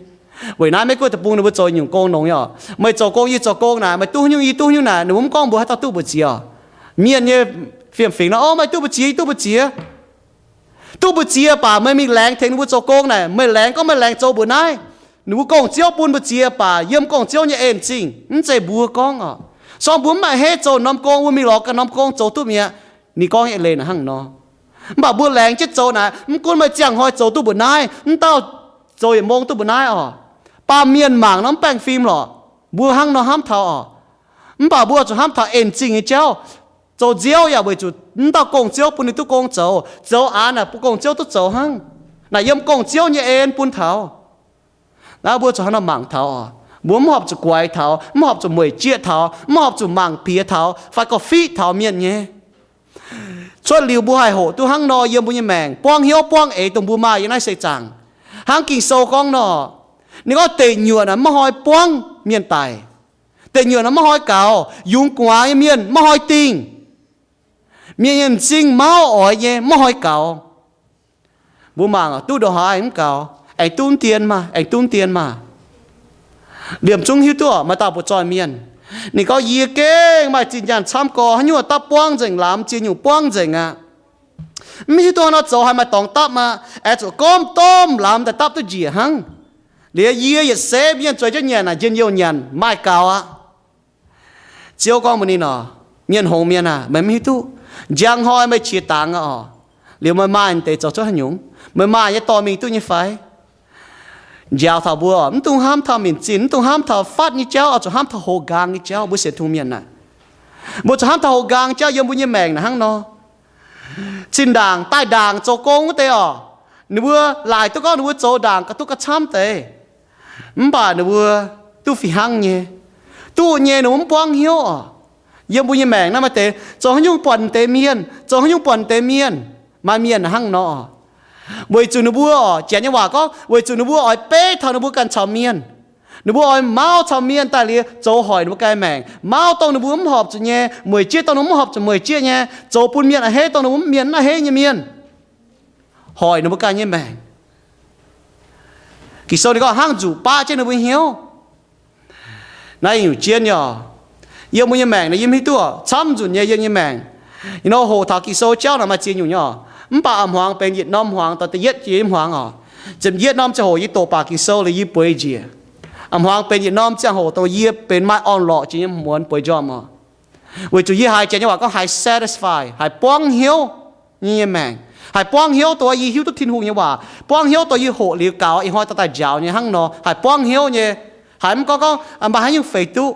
Weic naaiv Meiv Guoqv deic-bung ninh mbuo zoux nyungc gong longx nyei oc. Meih zoux gong, yie zoux gong naaic, meih duqv haaix nyungc, yie duqv haaix nyungc naaic, ninh mbuo mv gorngv mbuox haaix dauh duqv mbu'ziex oc. Mienh nyei fiem-fingx nor, o, meih duqv mbu'ziex, yie duqv mbu'ziex. Duqv mbu'ziex baac meih mingh laengz tengx ninh mbuo zoux gong naaic, meih laengz gorngv meih laengz zoux mbuoqc naaiv. Ninh mbuo gong-ziouv bun mbu'ziex baac yiem gong-ziouv nyei en-zingh, mv zeiz mbuo gorngv oc. Se gorngv mbuo mv maaih haaix zoux norm gong, mbuo mingh lorz ganh norm gong zoux duqv mi'aqv. Ninh gorngv nyei leiz naaic hnangv nor. Mv baac mbuo laengz jienv zoux naaic, mv gunv meih ziangh hnoi zoux duqv mbuoqc naaiv, mv dauh zoux yietc mong duqv mbuoqc naaiv oc. Baamh mienh mangc nor mv baengh fim lorqc. Mbuo hnangv nor hnamv taux oc. Mv baac mbuo zuqc hnamv taux en-zingh nyei jauv. Zoux nziouv yaac weic zuqc mv dauh gong-ziouv bun ninh duqv gong zoux. Zoux aanx naaic bun gong-ziouv duqv zoux hnangv. Naaic yiem gong-ziouv nyei en bun taux. Naaiv mbuo zuqc hnangv nor mangc taux oc. Mbuo mv horpc zuqc guaix taux, mv horpc zuqc mueic jieqv taux, mv horpc zuqc mangc piex taux fai gorngv fiqv taux mienh nyei. Cuotv liuz mbuo haih hoqc duqv hnangv nor yiem mbuo nyei maengc buangv hnyouv buangv eix dongh mbuo maaih yiem naaiv seix zaangc. Hnangv Ging-Sou gorngv nor, ninh gorngv deic nyuoqc naaic maiv hnoi buangv mienh daic. Deic nyuoqc naaic maiv hnoi gaux, yungz gu'nguaaz nyei mienh maiv hnoi dingh. Mienh nyei m'zing mauv oix nyei maiv hnoi gaux. Mbuo mangc duqv ndongc haaix mv gaux, aengx duqv dien maah, aengx duqv dien maah. Liemh zungv hiuv duqv maaih dauh butv-zoih mienh, ninh gorngv, yie gengh maaih zinh nyaanh camv gorx, haaix nyungc dapv buangv nzengc, lamz ziex nyungc buangv nzengc aqv. Mv hiuv duqv haaix nor zoux, haaix maaih dorngx dapv aqv. Aengx zuqc gomv domh lamz daaih dapv duqv njiec hnangv. Liuz yie yietc seix mienh zueiz jienv nyanc naaic njien-youh nyanc, maaih gaux aqv. Ziouv gorngv mbuox ninh nor, mienh hngongx mienh aah, meih mv hiuv duqv. Njang hnoi meih qiex dangx aqv oc. Liuz meih maaih deix zoux cuotv haaix nyungc? Meih maaih nyei dorh mingh duqv nyei fai? Njaaux taux mbuo, mv dungx hnamv taux minc zinh, mv dungx hnamv taux fatv nyei jauv, oix zuqc hnamv taux houx nqaang nyei jauv. Mbuo sienx tungh mienh naaic, mbuo zuqc hnamv taux houx nqaang jauv yiem mbuo nyei maengc naaic hnangv nor. Zinh ndaangc daaih ndaangc zoux gong wuov deix oc, ninh mbuo laaic duqv gorngv ninh mbuo zoux ndaangc ga'duqv ga'camv deix. Mv baac ninh mbuo duqv fih hnangv nyei, duqv nyei ninh mbuo mv buangv hnyouv oc. Yiem mbuo nyei maengc naaiv maaih deix zoux haaix nyungc buatc deix mienh, zoux haaix nyungc buatc deix mienh. Maaih mienh hnangv nor, weic zuqc ninh mbuo oc, janx nyei waac gorngv, weic zuqc ninh mbuo oix beiv taux ninh mbuo ganh caux mienh. Ninh mbuo oix mauv caux mienh daaih liuz zoux hoic ninh mbuo ganh maengc, mauv dongh ninh mbuo mv horpc zuqc nyei, mueic jieqv dongh ninh mbuo mv horpc zuqc mueic jieqv nyei, zoux bun mienh a'hneiv dongh ninh mbuo mv mienh mv a'hneiv nyei mienh, hoic ninh mbuo ganh nyei maengc. Ging-Sou ninh gorngv hnangv nzuqc baqv jienv ninh mbuo hnyouv. Naaiv nyungc jienv nyei oc. Yiem mbuo nyei maengc naaiv yie mv hiuv duqv, camv nzunc nyei yiem nyei maengc. Ih hnoi hoqc taux Ging-Sou jauv naaic maaih ziex nyungc nyei oc. Mv baac a'hmuangx benx yietc norm hmuangx, da'yietv jiex nyei hmuangx oc. Ziepc yietv norm ziangh hoc yie doqc baac Ging-Sou liuz yie bueix njiec. A'hmuangx benx yietc norm ziangh hoc dongh yie benx maaih orn-lorqc jiex nyei muonz bueix njormh oc. Weic zuqc yie haiz janx nyei waac gorngv haiz satisfy, haiz buangv hnyouv nyei maengc. Haiz buangv hnyouv dongh yie hiuv duqv Tin-Hungh nyei waac, buangv hnyouv dongh yie hoqc liuz gaux, ih hnoi dorh daaih njaaux nyei hnangv nor, haiz buangv hnyouv nyei. Haiz mv gorngv gorngv maaih haaix nyungc feix duqv.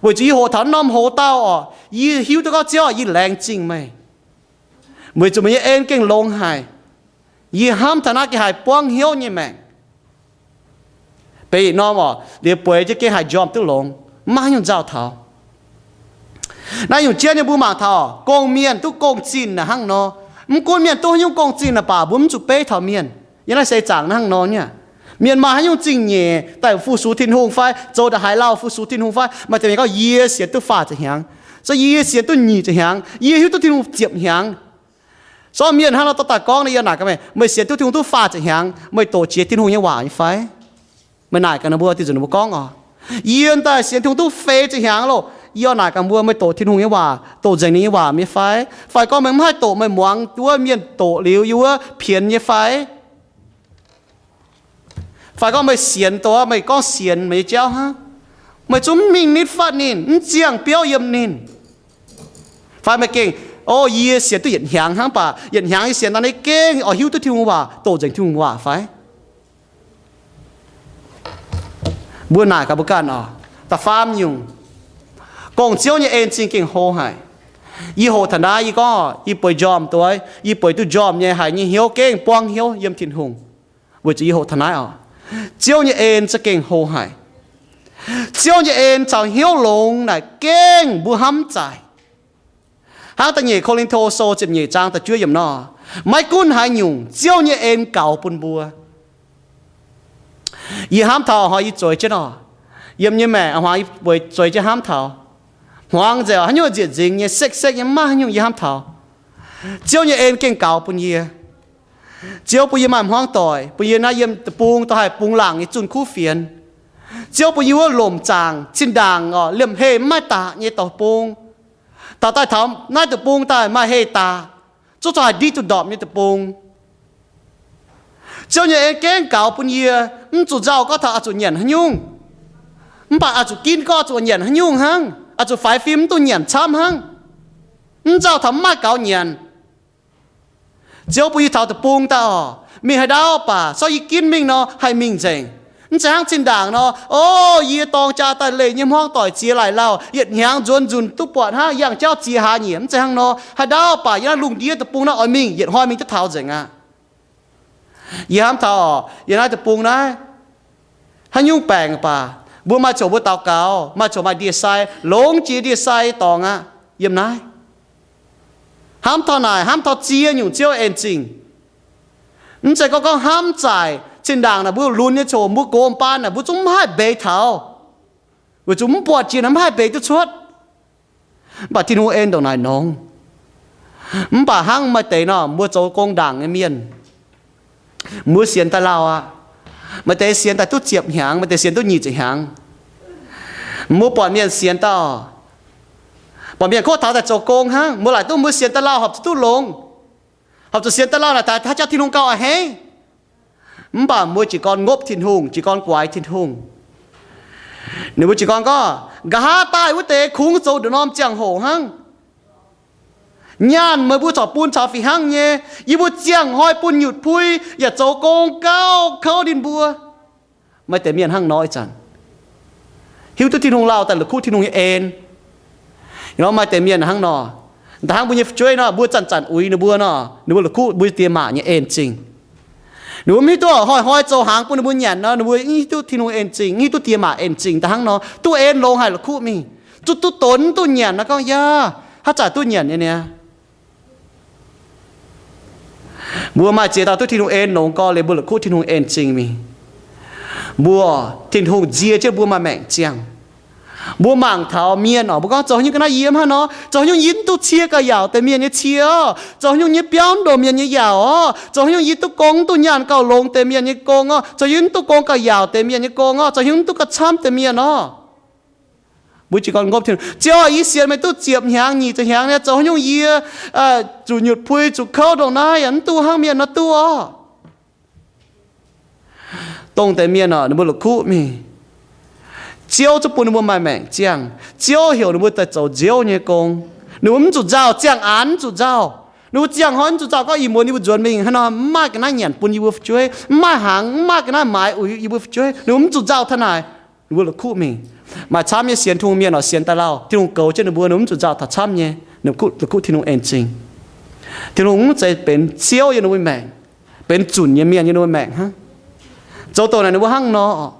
Weic zuqc yie hoqc taux norm hoz dauh oc, yie hiuv duqv gorngv Ziouv, yie laengz zingh meih, weic zuqc meih nyei en gengh longx haic. Yie hnamv taux naaiv gengh haiz buangv hnyouv nyei maengc. Benx yietc norm oc, liuz bueix jienv gengh haiz njormh duqv longx, mv maaih haaix nyungc nzauh taux. Naaiv nyungc jienv nyei mbuo mangc taux gong-mienh duqv gong-zinh naaic hnangv nor. Mv gunv mienh duqv haaix nyungc gong-zinh naaic baac mbuo mv zuqc beiv taux mienh. Yiem naaiv seix zaangc naaiv hnangv nor nyei. Mienh maaih haaix nyungc zingh nyeic daaih fu-sux Tin-Hungh fai zoux ndongc haaix lauh fu-sux Tin-Hungh fai, maaih deix mienh gorngv, yie sienx duqv faah ziepc hnyangx, se yie sienx duqv nyic ziepc hnyangx, yie hiuv duqv Tin-Hungh ziepc hnyangx. Sortv mienh hnangv nor dorh daaih gorngv nor, yie naaic gaax meih, meih sienx duqv Tin-Hungh duqv faah ziepc hnyangx, meih doqc jiex Tin-Hungh nyei waac nyei fai? Meih naaic gaax ninh mbuo, dinh zuqc ninh mbuo gorngv oc, yie daaih sienx Tin-Hungh duqv feix ziepc hnyangx loh. Yie oix naaic gaax mbuo, meih doqc Tin-Hungh nyei waac doqc nzengc ninh nyei waac nyei fai? Fai gorngv meih mv haih doqc, meih muangx wuov mienh doqc liuz yie wuov pienx nyei fai? Fai gorngv meih sienx dongh meih gorngv sienx meih nyei jauv hnangv, meih zungv mv mingh nitv fatv ninh, mv ziangh biauv yiem ninh. Fai meih gengh, o, yie sienx duqv yietc hnyangx hnangv baac yietc hnyangx yie sienx daaih naaiv gengh oix hiuv duqv Tin-Hungh waac, doqc nzengc Tin-Hungh waac fai? Mbuo naaic gaax mbuo ganh oc. Da'faam nyungc, gong-ziouv nyei en zingh gengh hlo haic. Yie hoqc taux naaiv, yie gorngv yie bueix njormh doix, yie bueix duqv njormh nyei, haiz nyei hnyouv gengh buangv hnyouv yiem Tin-Hungh. Weic zuqc yie hoqc taux naaiv oc, Ziouv nyei en za'gengh hlo haic. Ziouv nyei en caux hnyouv longx naaic gengh mbuo hnamv mv zaic. Hnangv da'nyeic Ko^lin^to Sou ziepc nyeic zaang da'juov yiemc nor, maiv gunv haaix nyungc, Ziouv nyei en gaux bun mbuo. Yie hnamv taux hnoi yie zueiz jienv oc, yiem nyei maengc a'hmuangx yie zueiz jienv hnamv taux, hmuangx nzengc haaix nyungc nzieqc nzingx nyei, sekv-sekv nyei, maiv haaix nyungc yie hnamv taux, Ziouv nyei en gengh gaux bun yie. Ziouv bun yie maaih hmuangv doic, bun yie naaiv yiem deic-bung dongh haih bungx laangc nyei zunh kuv fienx. Ziouv bun yie wuov lomc zaangc zinh ndaangc oc, liemh heh mv maaih daqc nyei deic-bung. Taux daaih taux naaiv deic-bung daaih maaih heh daqc, zungv corc haih ndiqv duqv ndorpc nyei deic-bung. Ziouv nyei en gengh gaux bun yie, mv zuqc nzauh gorngv taux oix zuqc nyanc haaix nyungc, mv baac oix zuqc ginv gorngv oix zuqc nyanc haaix nyungc hnangv, oix zuqc faix fim mv dungx nyanc camv hnangv. Mv nzauh taux mv maaih gaux nyanc. Ziouv bun yie taux deic-bung daaih oc, mingh haaix ndau baac sortv yie ginv mingh nor haih mingh nzengc. Mv zeiz hnangv zinh ndaangc nor, o, yie dorng jaa daaih leih nyei hmuangv doic ziex laaic lauh, yietc hnyangx nzuonx nzunc duqv buatc hnangv, yangh jauv ziex hlaax nyieqc. Mv zeiz hnangv nor, haaix ndau baac yie naaiv lungh ndiev deic-bung naaiv oix mingh, yietc hnoi mingh duqv taux nzengc aqv. Yie hnamv taux oc, yiem naaiv deic-bung naaiv, haaix nyungc baengc baac, mbuo maaih coc mbuo daux gaux, maaih coc maaih ndie-sai, longx jiex ndie-sai dorngx aqv yiem naaiv. Hnamv taux naaic, hnamv taux ziex nyungc Ziouv en zingh. Mv zeiz gorngv, gorngv hnamv zaaic, zinh ndaangc naaic mbuo lunx nyei coc, mbuo gox baan naaic mbuo zungv mv haih mbeix taux. Weic zuqc mv buatc jiex naaic mv haih mbeix duqv cuotv. Mv baac Tin-Hungh en ndongc naaic nongx. Mv baac hnangv maaih deix nor, mbuo zoux gong ndaangc nyei mienh, mbuo sienx daaih lauh aqv. Maaih deix sienx daaih duqv ziepc hnyangx, maaih deix sienx duqv nyic ziepc hnyangx. Mbuo buatc mienh sienx daaih, buatc mienh kuv taux daaih zoux gong hnangv, mbuo laaic duqv mbuo sienx daaih lauh horpc zuqc duqv longx. Horpc zuqc sienx daaih lauh naaic daaih haaix jauv Tin-Hungh gauh a'hneiv. Mv baac mbuo jiez gorn ngopv Tin-Hungh, jiez gorn guaix Tin-Hungh. Ninh mbuo jiez gorn gorngv, nqa'haav daaih wuov deix kungx zoux nduqc norm ziangh hoc hnangv. Nyaanh meih mbuo corc bun caux fih hnangv nyei. Yie mbuo ziangh hnoi bun nyutc pui, yaac zoux gong gauh kouv ninh mbuo. Maaih deix mienh hnangv nor ih zanc, hiuv duqv Tin-Hungh lauh daaih la'kuqv Tin-Hungh nyei en. Nor maaih deix mienh hnangv nor, da'hnangv mbuo nyei fu'jueiv nor, mbuo zanc-zanc uix ninh mbuo nor, ninh mbuo la'kuqv mbuo diex maac nyei en zingh. Ninh mbuo mv hiuv duqv hnoi-hnoi zoux hnaangx bun ninh mbuo nyanc nor, ninh mbuo mv hiuv duqv Tin-Hungh en zingh, mv hiuv duqv diex maac en zingh. Da'hnangv nor, duqv en longx haic la'kuqv mingh. Zuqc duqv donx duqv nyanc nor gorngv yaac haaix zanc duqv nyanc nyei niaa. Mbuo maaih ziex dauh duqv Tin-Hungh en longx gorx liuz, mbuo la'kuqv Tin-Hungh en zingh mingh. Mbuo, Tin-Hungh nzie jienv mbuo maaih maengc ziangh. Mbuo mangc taux mienh oc, mbuo gorngv, zoux haaix nyungc ga'naaiv yie mv hnangv nor? Zoux haaix nyungc yie mv duqv cie gauh yaauc deix mienh nyei cie oc? Zoux haaix nyungc yie biauv mv ndongc mienh nyei yaauc oc? Zoux haaix nyungc yie duqv gong mv duqv nyaanh gauh longx deix mienh nyei gong oc? Zoux haaix nyungc yie mv duqv gong gauh yaauc deix mienh nyei gong oc? Zoux haaix nyungc mv duqv gauh camv deix mienh oc? Mbuo jiez gorn ngopv Tin-Hungh, Ziouv aac, yie sienx meih duqv ziepc hnyangx nyic ziepc hnyangx nyei, zoux haaix nyungc yie zuqc nyutc pui zuqc kouv ndongc naaiv yaac mv duqv hnangv mienh nor duqv oc? Dongh deix mienh oc, ninh mbuo la'kuqv mingh. Ziouv zungv bun ninh mbuo maaih maengc ziangh. Ziouv heuc ninh mbuo daaih zoux nziouv nyei gong. Ninh mbuo mv zuqc nzauh, ziangh aanx mv zuqc nzauh. Ninh mbuo ziangh hnoi mv zuqc nzauh gorngv ih muonz yie mbuo nzuonx mingh hnangv nor, mv maaih ga'naaiv nyanc bun yie mbuo fu'jueiv, mv maaih hnaangx, mv maaih ga'naaiv maaiz uix yie mbuo fu'jueiv. Ninh mbuo mv zuqc nzauh taux naaic. Ninh mbuo la'kuqv mingh. Maaih camv nyei sienx Tin-Hungh mienh oc, sienx daaih lauh, Tin-Hungh goux jienv ninh mbuo, ninh mbuo mv zuqc nzauh taux camv nyei. Ninh mbuo la'kuqv Tin-Hungh en zingh. Tin-Hungh mv zeiz benx ziouv yiem ninh mbuo maengc, benx zunc nyei mienh yiem ninh mbuo maengc hnangv. Zoux dongh naaic ninh mbuo hnangv nor.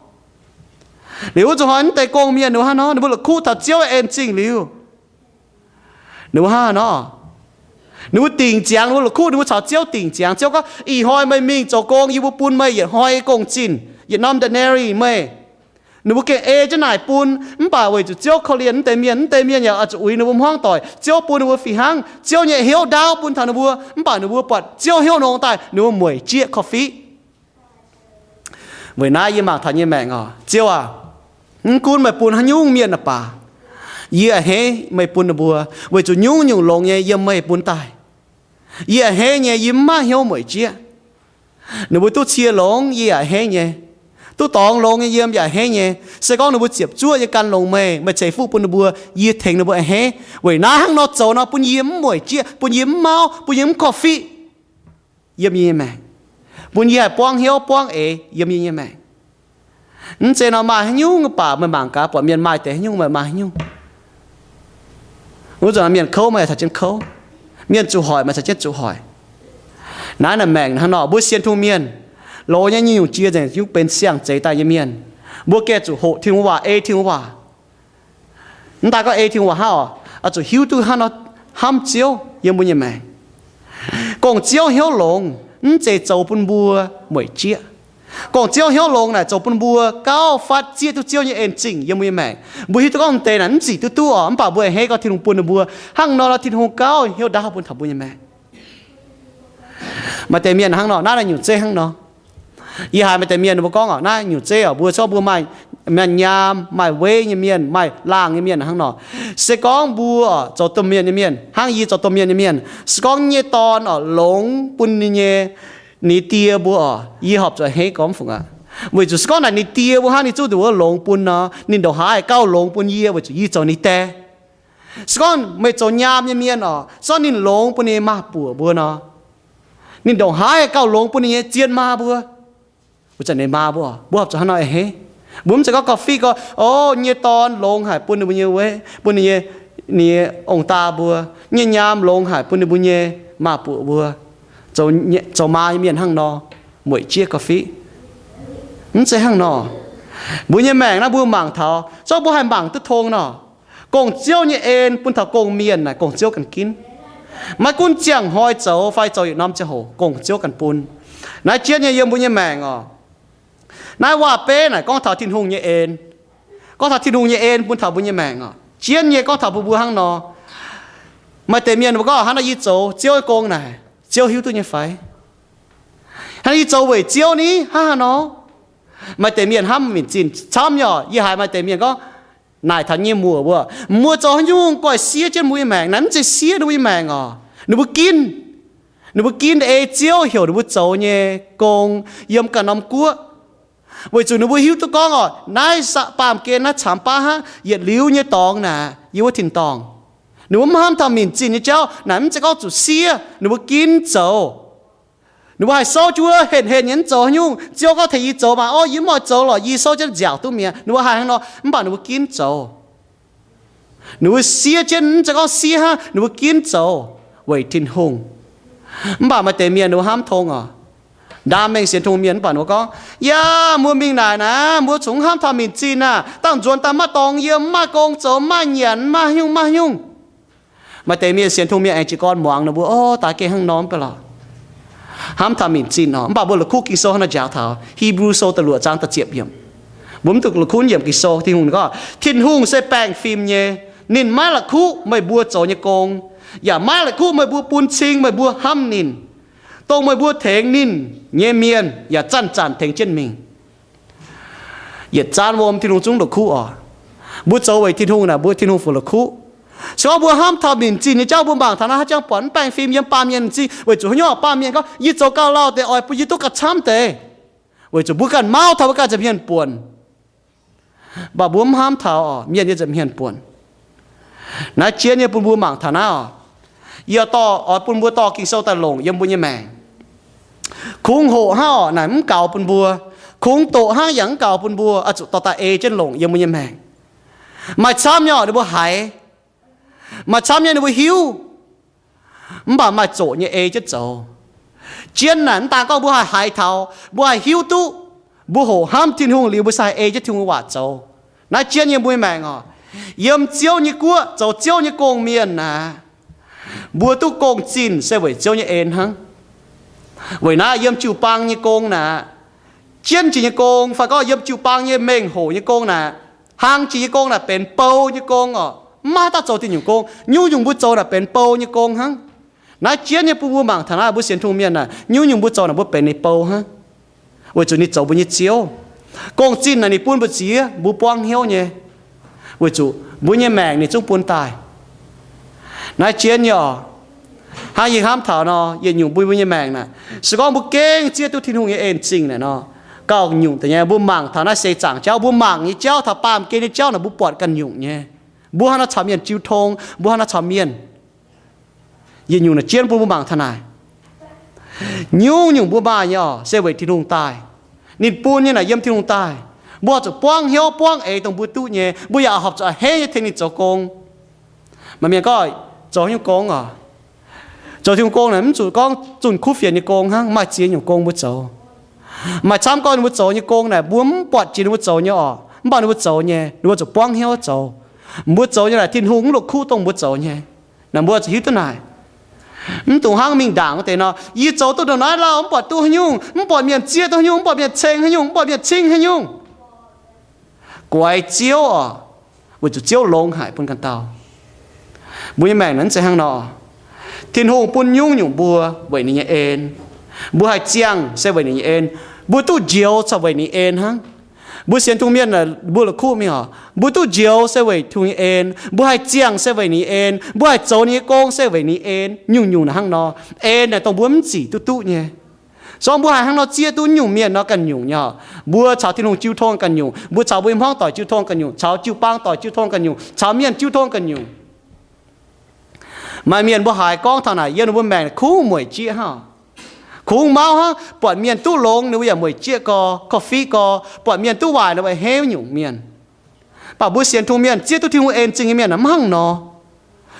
Liuz wuov zuqc hnoi mv deix gong mienh ninh mbuo hnangv nor, ninh mbuo la'kuqv taux Ziouv en zingh liuz, ninh mbuo hnangv nor, ninh mbuo dingc ziangx, ninh mbuo la'kuqv, ninh mbuo caux Ziouv dingc ziangx. Ziouv gorngv, ih hnoi meih mingh zoux gong, yie mbuo bun meih yietc hnoi gong-zinh, yietc norm denarius meih. Ninh mbuo gengh ei jienv naaic bun, mv baac weic zuqc Ziouv korv-lienh mv deix mienh, mv deix mienh yaac oix zuqc uix ninh mbuo hmuangv doic. Ziouv bun ninh mbuo fih hnangv. Ziouv nyei hnyouv ndaauv bun taux ninh mbuo, mv baac ninh mbuo buatc Ziouv hnyouv nongx daaih, ninh mbuo mueic jieqv korv-fiqv. Weic naaiv yie mangc taux nyei maengc oc, Ziouv aac, mv gunv meih bun haaix nyungc mienh baac, yie a'hneiv meih bun ninh mbuo, weic zuqc nyungc nyungc longx nyei yiem meih bun daaih. Yie a'hneiv nyei, yie mv maaih hnyouv mueic jieqv. Ninh mbuo duqv cie longx, yie yaac a'hneiv nyei. Duqv dorngx longx nyei yiem yaac a'hneiv nyei. Se gorngv ninh mbuo ziepc zuoqv nyei gan longx meih, meih ceix fuqv bun ninh mbuo, yie tengx ninh mbuo a'hneiv. Weic naaiv hnangv nor zoux nor bun yie mv mueic jieqv, bun yie mv mauv, bun yie mv korv-fiqv yiem yie nyei maengc, bun yie haih buangv hnyouv buangv eix yiem yie nyei maengc. Mv zeiz nor maaih haaix nyungc baac meih mangc gaax, buatc mienh maaih deix haaix nyungc, meih maaih haaix nyungc. Wuov zanc mienh kouv, meih yaac taux jienv kouv. Mienh zuqc hoic, meih caux jienv zuqc hoic. Naaiv naaic maengc hnangv nor, mbuo sienx Tin-Hungh mienh, loz nyei nyungc-nyungc jiex nzengc, zungv benx siang-zeix daaih nyei mienh. Mbuo gengh zuqc hoqc Tin-Hungh waac, ei Tin-Hungh waac. Mv daaih gorngv ei Tin-Hungh waac hnangv oc, oix zuqc hiuv duqv hnangv nor hnamv Ziouv yiem mbuo nyei maengc. Gorngv Ziouv hnyouv longx, mv zeiz zoux bun mbuo mueic jieqv. Gorngv Ziouv hnyouv longx naaic zoux bun mbuo gauh fatv zieqv duqv Ziouv nyei en zingh yiem mbuo nyei maengc. Mbuo hiuv duqv gorngv deix naaic mv zic duqv duqv oc, mv baac mbuo a'hneiv gorngv Tin-Hungh bun ninh mbuo. Hnangv nor, Tin-Hungh gauh hnyouv ndaauv bun taux mbuo nyei maengc. Maaih deix mienh hnangv nor, naaiv naaiv nyungc zeiv hnangv nor. Yie haiz maaih deix mienh mbuo gorngv oc, naaiv nyungc zeiv oc, mbuo corc mbuo maaih, maaih nyaam, maaih weiv nyei mienh, maaih laangh nyei mienh hnangv nor. Se gorngv mbuo oc zoux domh mienh nyei mienh, hnangv yie zoux domh mienh nyei mienh, se gorngv nyei dorn oc longx bun ninh nyei, ninh die mbuo oc, yie horpc zuqc a'hneiv gormx fungc aqv. Weic zuqc se gorngv naaic ninh die mbuo hnangv ninh zungv nduqc wuov longx bun nor, ninh ndongc haaix gauh longx bun yie weic zuqc yie zoux ninh die. Se gorngv meih zoux nyaam nyei mienh oc, se gorngv ninh longx bun ninh nyei maaz-buoc mbuo nor, ninh ndongc haaix gauh longx bun ninh nyei zien maa mbuo. Wuov zanc ninh maa mbuo, mbuo horpc zuqc hnangv nor a'hneiv. Mbuo mv zeiz gorngv gauh fiqv gorngv, o, nyei dorn longx haic bun ninh mbuo nyei weiv, bun ninh nyei, ninh nyei ong-daa mbuo, nyei nyaam longx haic bun ninh mbuo nyei maaz-buoc mbuo, zoux, zoux maa nyei mienh hnangv nor. mueic jieqv gauh fiqv. Mv zeiz hnangv nor. Mbuo nyei maengc naaiv mbuo mangc taux, zorqv mbuo haih mangc duqv tong nor, gong-ziouv nyei en bun taux gong-mienh naaic gong-ziouv ganh ginv. Maiv gunv ziangh hnoi zoux fai zoux yietc norm ziangh hoc, gong-ziouv ganh bun. Naaiv jienv nyei yiem mbuo nyei maengc oc. Naaiv waac-beiv naaic gorngv taux Tin-Hungh nyei en, gorngv taux Tin-Hungh nyei en bun taux mbuo nyei maengc oc. Jienv nyei gorngv taux mbuo mbuo hnangv nor. Maaih deix mienh mbuo gorngv, hnangv naaiv yie zoux Ziouv nyei gong naaic, Ziouv hiuv duqv nyei fai? Hnangv naaiv yie zoux weic Ziouv ni, hnangv haaix nor? Maaih deix mienh hnamv minc zinh camv nyei oc. Yie haiz maaih deix mienh gorngv, naaic taux nyei muoc mbuo, mbuo zoux haaix nyungc goiv siev jienv mbuo nyei maengc naaic, mv zeiz siev ninh mbuo nyei maengc oc. Ninh mbuo ginv, ninh mbuo ginv ei Ziouv heuc ninh mbuo zoux nyei gong yiem ganh norm guoqv. Weic zuqc ninh mbuo hiuv duqv gorngv oc, naaiv baamh gen naaiv caamx baav hnangv, yietc liuz nyei dorngx naaic yiem wuov tin-dorngh. Ninh mbuo mv hnamv taux minc zinh nyei jauv naaic, mv zeiz gorngv zuqc siev, ninh mbuo ginv zoux. Ninh mbuo haih souv jienv wuov henh henh nyei mv zoux haaix nyungc. Ziouv gorngv tengx yie zoux maah, orv, yie mv oix zoux lorqc, yie souv jienv nziaauc duqv mi'aqv. Ninh mbuo haih hnangv nor, mv baac ninh mbuo ginv zoux. Ninh mbuo siev jienv, mv zeiz gorngv siev hnangv, ninh mbuo ginv zoux weic Tin-Hungh. Mv baac maaih deix mienh ninh mbuo hnamv tong oc. Ndaam mengh sienx Tin-Hungh mienh mv baac ninh mbuo gorngv, yaac mbuo mingh naaic naaic, mbuo zungv hnamv taux minc zinh aah, dangh nzuonx daaih maiv dorngx yiem, maiv gong zoux, maiv nyanc, maiv nyungc, maiv nyungc. Maaih deix mienh sienx Tin-Hungh mienh aengx jiez gorn muangx ninh mbuo, orv, daaih gengh hnangv nor mv baac lorqc. Hnamv taux minc zinh oc, mv baac mbuo la'kuqv Ging-Sou hnangv naaiv njaaux taux Hipv^lu Sou da'luoqc zaang da'ziepc yiemc. Mbuo mv duqv la'kuqv yiemc Ging-Sou, Tin-Hungh ninh gorngv, Tin-Hungh se baengh fim nyei. Ninh maiv la'kuqv meih mbuo zoux nyei gong, yaac maiv la'kuqv meih mbuo bun cing meih mbuo hnamv ninh, dongh meih mbuo tengx ninh nyei mienh yaac zanc-zanc tengx jienv mingh. Yietc zaanv wuom Tin-Hungh zungv la'kuqv oc. Mbuo zoux weic Tin-Hungh naaic, mbuo Tin-Hungh fu la'kuqv. Se gorngv mbuo hnamv taux minc zinh nyei jauv, mbuo mangc taux naaiv haaix jangx buatc mv baengh fim yiem baamh mienh m'zing, weic zuqc haaix nyungc baamh mienh gorngv, yie zoux gauh lauh deix oix bun yie duqv gauh camv deix, weic zuqc mbuo ganh mauv taux mbuo ganh nza'hmien buonc. Mv baac mbuo mv hnamv taux oc, mienh nyei nza'hmien buonc. Naaiv jienv nyei bun mbuo mangc taux naaiv oc. Yie dorh, oix bun mbuo dorh Ging-Sou daaih longc yiem mbuo nyei maengc. Kungx hoqc hnangv oc, naaic mv gaux bun mbuo. Kungx doqc hnangv yaac mv gaux bun mbuo, oix zuqc dorh daaih ei jienv longc yiem mbuo nyei maengc. Maaih camv nyei oc, ninh mbuo haiz. Maaih camv nyei ninh mbuo hiuv. Mv baac maaih zoqc nyei ei jienv zoux. Jienv naaic mv daan gorngv mbuo haih haiz taux, mbuo haih hiuv duqv, mbuo hoqc hnamv Tin-Hungh liuz, mbuo se haih ei jienv Tin-Hungh nyei waac zoux. Naaiv jienv nyei mbuo nyei maengc oc, yiem Ziouv nyei guoqv zoux Ziouv nyei gong mienh naaic, mbuo duqv gong-zinh se weic Ziouv nyei en hnangv. Weic naaiv yiem jiu-baang nyei gong naaic, jienv jiex nyei gong, fai gorngv yiem jiu-baang nyei mengh hoc nyei gong naaic, hlang jiex nyei gong naaic benx bou nyei gong oc. Mv maaih haaix dauh zoux diuh nyungc gong. Nyungc-nyungc mbuo zoux naaic benx bou nyei gong hnangv. Naaiv jienv nyei bun mbuo mangc taux naaiv, mbuo sienx Tin-Hungh mienh naaic, nyungc-nyungc mbuo zoux naaic mbuo benx ninh bou hnangv. Weic zuqc ninh zoux mbuo nyei Ziouv. Gong-zinh naaic ninh bun mbu'ziex mbuo buangv hnyouv nyei. Weic zuqc mbuo nyei maengc ninh zungv bun daaih. Naaiv jienv nyei oc. Hnangv yie hnamv taux nor, yietc nyungc mbuo, mbuo nyei maengc naaic, se gorngv mbuo gengh zieqv duqv Tin-Hungh nyei en zingh naaic nor, gauh nyungc deix nyei. Mbuo mangc taux naaiv seix zaangc jauv, mbuo mangc nyei jauv, taux baamh gen nyei jauv naaic, mbuo buatc ganh nyungc nyei. Mbuo hnangv naaiv caux mienh jiu tong, mbuo hnangv naaiv caux mienh. Yietc nyungc naaic jienv bun mbuo mangc taux naaic. Nyungc-nyungc mbuo maaih nyei oc, se weic Tin-Hungh daaih. Ninh bun nyei naaic yiem Tin-Hungh daaih. Mbuo oix zuqc buangv hnyouv buangv eix dongh mbuo duqv nyei. Mbuo yaac horpc zuqc a'hneiv nyei tengx ninh zoux gong. Maaih mienh gorngv, zoux haaix nyungc gong oc? Zoux Tin-Hungh gong naaic mv zuqc gorngv zunh kuv fienx nyei gong hnangv, maaih ziex nyungc gong mbuo zoux. Maaih camv gorngv ninh mbuo zoux nyei gong naaic, mbuo mv buatc jiex ninh mbuo zoux nyei oc, mv baac ninh mbuo zoux nyei, ninh mbuo zuqc buangv hnyouv zoux. Mbuo zoux nyei naaic Tin-Hungh mv la'kuqv dongh mbuo zoux nyei. Naaic mbuo zuqc hiuv duqv naaic. Mv dungx hnangv mingh ndaangc wuov deix nor, yie zoux duqv ndongc naaiv lauh, mv buatc duqv haaix nyungc, mv buatc mienh zieqv duqv haaix nyungc, mv buatc mienh ceng haaix nyungc, mv buatc mienh cing haaix nyungc. Guaix Ziouv oc, weic zuqc Ziouv longx haic bun ganh dauh. Mbuo nyei maengc naaic mv zeiz hnangv nor. Tin-Hungh bun nyungc-nyungc mbuo weic ninh nyei en. Mbuo haih ziangh se weic ninh nyei en. Mbuo duqv njoux corc weic ninh en hnangv. Mbuo sienx Tin-Hungh mienh naaic, mbuo la'kuqv mingh oc, mbuo duqv njoux se weic Tin-Hungh nyei en. Mbuo haih ziangh se weic ninh nyei en. Mbuo haih zoux ninh nyei gong se weic ninh nyei en. Nyungc-nyungc naaic hnangv nor. En naaic dongh mbuo mv zic duqv duqv nyei. Se gorngv mbuo haih hnangv nor zieqv duqv nyungc mienh nor ganh nyungc nyei oc. Mbuo caux Tin-Hungh jiu tong ganh nyungc, mbuo caux mbuo nyei hmuangv doic jiu tong ganh nyungc, caux jiu-baang doic jiu tong ganh nyungc, caux mienh jiu tong ganh nyungc. Maaih mienh mbuo haiz gorngv taux naaic yiem ninh mbuo maengc kungx mueic jieqv hnangv, kungx mauv hnangv, buatc mienh duqv longx ninh mbuo yaac mueic jieqv gau, korv-fiqv gau, buatc mienh duqv waaic ninh mbuo haaix nyungc mienh. Mv baac mbuo sienx Tin-Hungh mienh, zieqv duqv Tin-Hungh en zingh nyei mienh mv hnangv nor.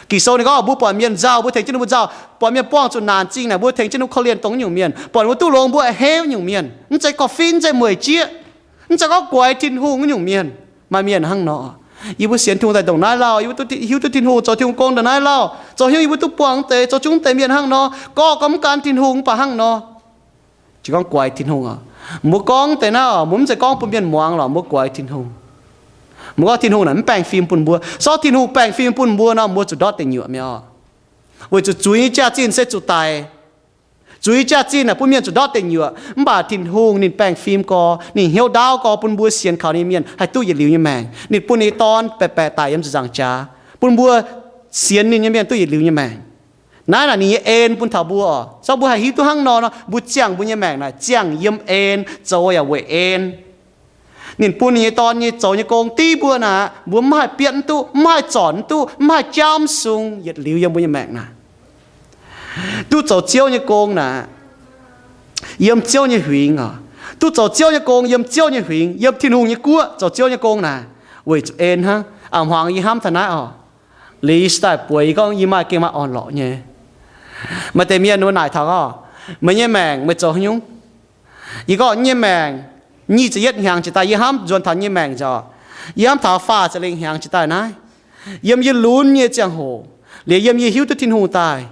Ging-Sou ninh gorngv mbuo buatc mienh nzauh, mbuo tengx jienv ninh mbuo nzauh. Buatc mienh buangh zuqc naanc zingh naaic, mbuo tengx jienv ninh mbuo korv-lienh dongh nyungc mienh. Buatc mbuo duqv longx, mbuo a'hneiv nyungc mienh. Mv zeiz gorngv fitv, mv zeiz mueic jieqv. Mv zeiz gorngv guaix Tin-Hungh nyungc mienh. Maaih mienh hnangv nor. Yie mbuo sienx Tin-Hungh daaih ndongc naaiv lauh, yie mbuo duqv hiuv duqv Tin-Hungh zoux Tin-Hungh gong ndongc naaiv lauh, zoux hnyouv yie mbuo duqv buangh deix, zoux zungv deix mienh hnangv nor, gorngv gorngv mv gan Tin-Hungh mv baac hnangv nor. Jiex gorngv guaix Tin-Hungh oc. Mbuo gorngv deix naaiv oc, mbuo mv zeiz gorngv bun mienh muangx lorqc, mbuo guaix Tin-Hungh. Mbuo gorngv Tin-Hungh naaic mv baengh fim bun mbuo. Sortv Tin-Hungh baengh fim bun mbuo nor, mbuo zuqc ndortv deic nyuoqc mi'aqv oc. Weic zuqc zuiz nyei jaax-zinh se zuqc daic. Zuiz nyei jaax-zinh naaic bun mienh zuqc ndortv deic nyuoqc. Mv baac Tin-Hungh ninh baengh fim gorx, ninh hnyouv ndaauv gorx bun mbuo sienx kaux ninh mienh haih duqv yietc liuz nyei maengc. Ninh bun ninh nyei Dorn baeqc baeqc daic yiem ziepc nzaangc jaax, bun mbuo sienx ninh nyei mienh duqv yietc liuz nyei maengc. Naaiv naaic ninh nyei en bun taux mbuo oc. Zorqv mbuo haih hiuv duqv hnangv nor nor, mbuo ziangh mbuo nyei maengc naaic ziangh yiem en, zoux yaac weic en. Ninh bun ninh nyei Dorn nyei zoux nyei gong div mbuo naaic, mbuo mv haih bietv mv duqv, mv haih zornc mv duqv, mv haih jaauv mv sung, yietc liuz yiem mbuo nyei maengc naaic. Duqv zoux Ziouv nyei gong naaic, yiem Ziouv nyei huingx oc. Duqv zoux Ziouv nyei gong yiem Ziouv nyei huingx, yiem Tin-Hungh nyei guoqv zoux Ziouv nyei gong naaic, weic zuqc en hnangv. A'hmuangx yie hnamv taux naaiv oc. Liuz yie se daaih bueix yie gorngv yie maaih gengh maaih orn-lorqc nyei. Maaih deix mienh mbuo naaic taux oc, meih nyei maengc meih zoux haaix nyungc? Yie gorngv nyei maengc, nyic ziepc yietv hnyangx jiex daaih yie hnamv nzuonx taux nyei maengc nzengc. Yie hnamv taux faah ziepc lengh hnyangx jiex daaih naaiv, yiem yie lunx nyei ziangh hoc, liuz yiem yie hiuv duqv Tin-Hungh daaih,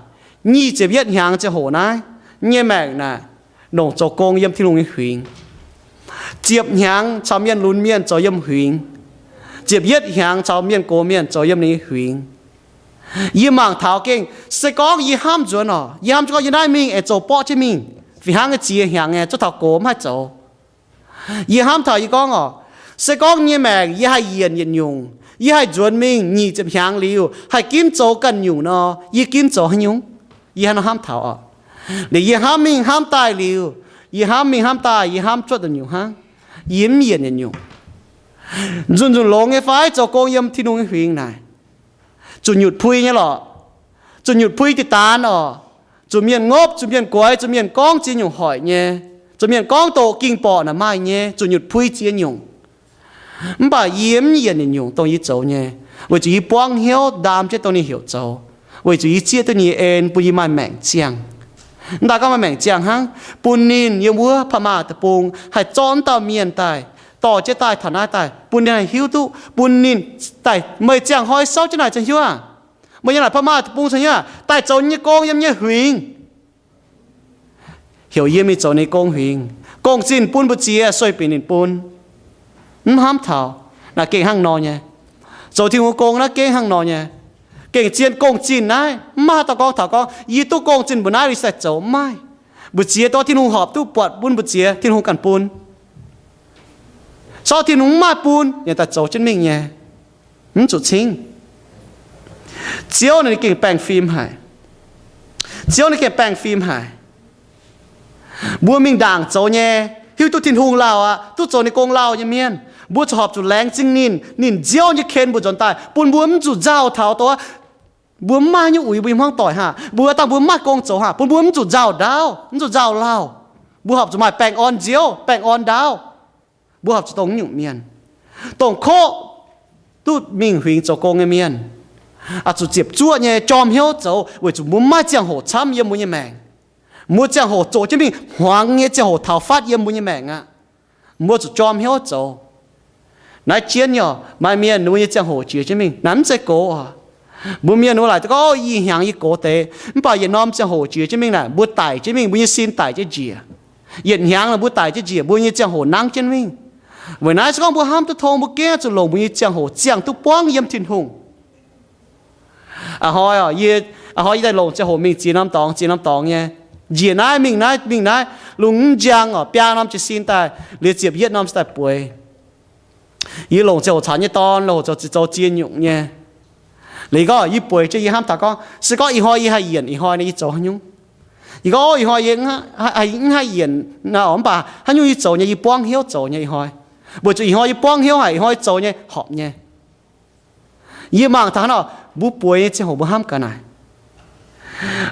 nyic ziepc yietv hnyangx ziangh hoc naaiv, nyei maengc naaic, longc zoux gong yiem Tin-Hungh nyei huingx. Ziepc hnyangx caux mienh lunx mienh zoux yiem huingx. Ziepc yietv hnyangx caux mienh gox mienh zoux yiem ninh nyei huingx. Yie mangc taux gengh se gorngv yie hnamv nzuonx oc, yie hnamv gorngv yie naaiv mingh aengx zoux borqv jienv mingh, fih hnangv nyei ziex hnyangx nyei zuov taux gox mv haih zoux. Yie hnamv taux yie gorngv oc, se gorngv nyei maengc yie haih yienc yietc nyungc, yie haih nzuonx mingh nyic ziepc hnyangx liuz haih ginv zoux ganh nyungc nor, yie ginv zoux haaix nyungc? Yie hnangv nor hnamv taux oc. Liuz yie hnamv mingh hnamv daaih liuz, yie hnamv mingh hnamv daaih, yie hnamv cuotv da'nyungc hnangv. Yie mv yienc yietc nyungc. Nzunc nzunc longx nyei fai zoux gong yiem Tin-Hungh nyei huingx naaic? Zuqc nyutc pui nyei lorqc. Zuqc nyutc pui diqc daanx oc. Zuqc mienh ngopv, zuqc mienh guaix, zuqc mienh gorngv ziex nyungc hoic nyei, zuqc mienh gorngv doqc ging borqc naaic maaih nyei, zuqc nyutc pui ziex nyungc. Mv baac yie mv yienc yietc nyungc dongh yie zoux nyei, weic zuqc yie buangv hnyouv ndaam jienv dongh ninh heuc zoux, weic zuqc yie zieqv duqv ninh nyei en bun yie maaih maengc ziangh. Mv daaih gorngv maaih maengc ziangh hnangv, bun ninh yiem wuov พม่า deic-bung haih zorqv dauh mienh daaih, dorh jienv daaih taux naaiv daaih, bun ninh haih hiuv duqv, bun ninh daaih meih ziangh hnoi souv jienv naaic caux hnyouv aac, meih yiem naaic พม่า deic-bung caux hnyouv aac, daaih zoux nyei gong yiem nyei huingx. Heuc yie mingh zoux ninh gong huingx, gong-zinh bun mbu'ziex, sueih binc ninh bun. Mv hnamv taux, naaiv gengh hnangv nor nyei. Zoux Tin-Hungh gong naaiv gengh hnangv nor nyei. Gengh zien gong-zinh naaiv mv maaih haaix dauh gorngv taux gorngv yie duqv gong-zinh mbuo naaiv liuz daaih zoux, mv maaih. Mbu'ziex dorh Tin-Hungh horpc duqv buatc bun mbu'ziex, Tin-Hungh ganh bun. Sortv Tin-Hungh mv maaih bun, yaac daaih zoux jienv mingh nyei. Mv zuqc cingv. Ziouv ninh gengh baengh fim haic. Ziouv ninh gengh baengh fim haic. Mbuo mingh ndaangc zoux nyei, hiuv duqv Tin-Hungh lauh aqv, duqv zoux ninh gong lauh nyei mienh, mbuo zuqc horpc zuqc laengz zingh ninh, ninh nziouv nyei ken mbuo nzuonx daaih, bun mbuo mv zuqc nzauh taux dongh mbuo mv maaih nyungc uix mbuo nyei hmuangv doic haah, mbuo dangh mbuo mv maaih gong zoux haah, bun mbuo mv zuqc nzauh ndaauv, mv zuqc nzauh lauh. Mbuo horpc zuqc maaih baengh orn nziouv, baengh orn ndaauv. Mbuo horpc zuqc dongh nyungc mienh, dongh koqv duqv mingh huingx zoux gong nyei mienh, zuqc ziepc zuoqv nyei jorm hnyouv zoux, weic zuqc mbuo mv maaih ziangh hoc camv yiem mbuo nyei maengc. Mbuo ziangh hoc zoqc jienv mingh, hmuangx nyei ziangh hoc taux fatv yiem mbuo nyei maengc aqv. Mbuo zuqc jorm hnyouv zoux. Naaiv jienv nyei oc, maaih mienh ninh mbuo nyei ziangh hoc jiex jienv mingh, naaiv mv zeiz gox oc. Mbuo mienh ninh mbuo laaic gorngv, ih hnyangx yie gox deix, mv baac yietc norm ziangh hoc jiex jienv mingh naaic, mbuo daic jienv mingh, mbuo nyei sin daic jienv njiec. Yietc hnyangx naaic mbuo daic jienv njiec, mbuo nyei ziangh hoc nangv jienv mingh. Weic naaiv se gorngv mbuo hnamv duqv tong, mbuo gengh zuqc longc mbuo nyei ziangh hoc ziangh duqv buangv yiem Tin-Hungh. A'hnoi oc, yie, a'hnoi yie daaih longc ziangh hoc mingh ziex norm dorngx, ziex norm dorngx nyei. Njiec naaiv, mingh naaiv, mingh naaiv, lungh mv njang oc, biaa norm jiez sin daaih, liuz ziepc yietv norm se daaih bueix. Yie longc ziangh hoc caux nyei dorn, longc hoc zoux ziex, zoux ziex nyungc nyei. Liuz gorngv yie bueix jienv yie hnamv taux gorngv, se gorngv ih hnoi yie haih yienc, ih hnoi naaic yie zoux haaix nyungc? Yie gorngv, ov, ih hnoi yie mv haih, haih, mv haih yienc nor, mv baac haaix nyungc yie zoux nyei, yie buangv hnyouv zoux nyei ih hnoi. Weic zuqc ih hnoi yie buangv hnyouv haic, ih hnoi yie zoux nyei horpc nyei. Yie mangc taux hnangv nor, mbuo bueix nyei ziangh hoc mbuo hnamv gaax naaic.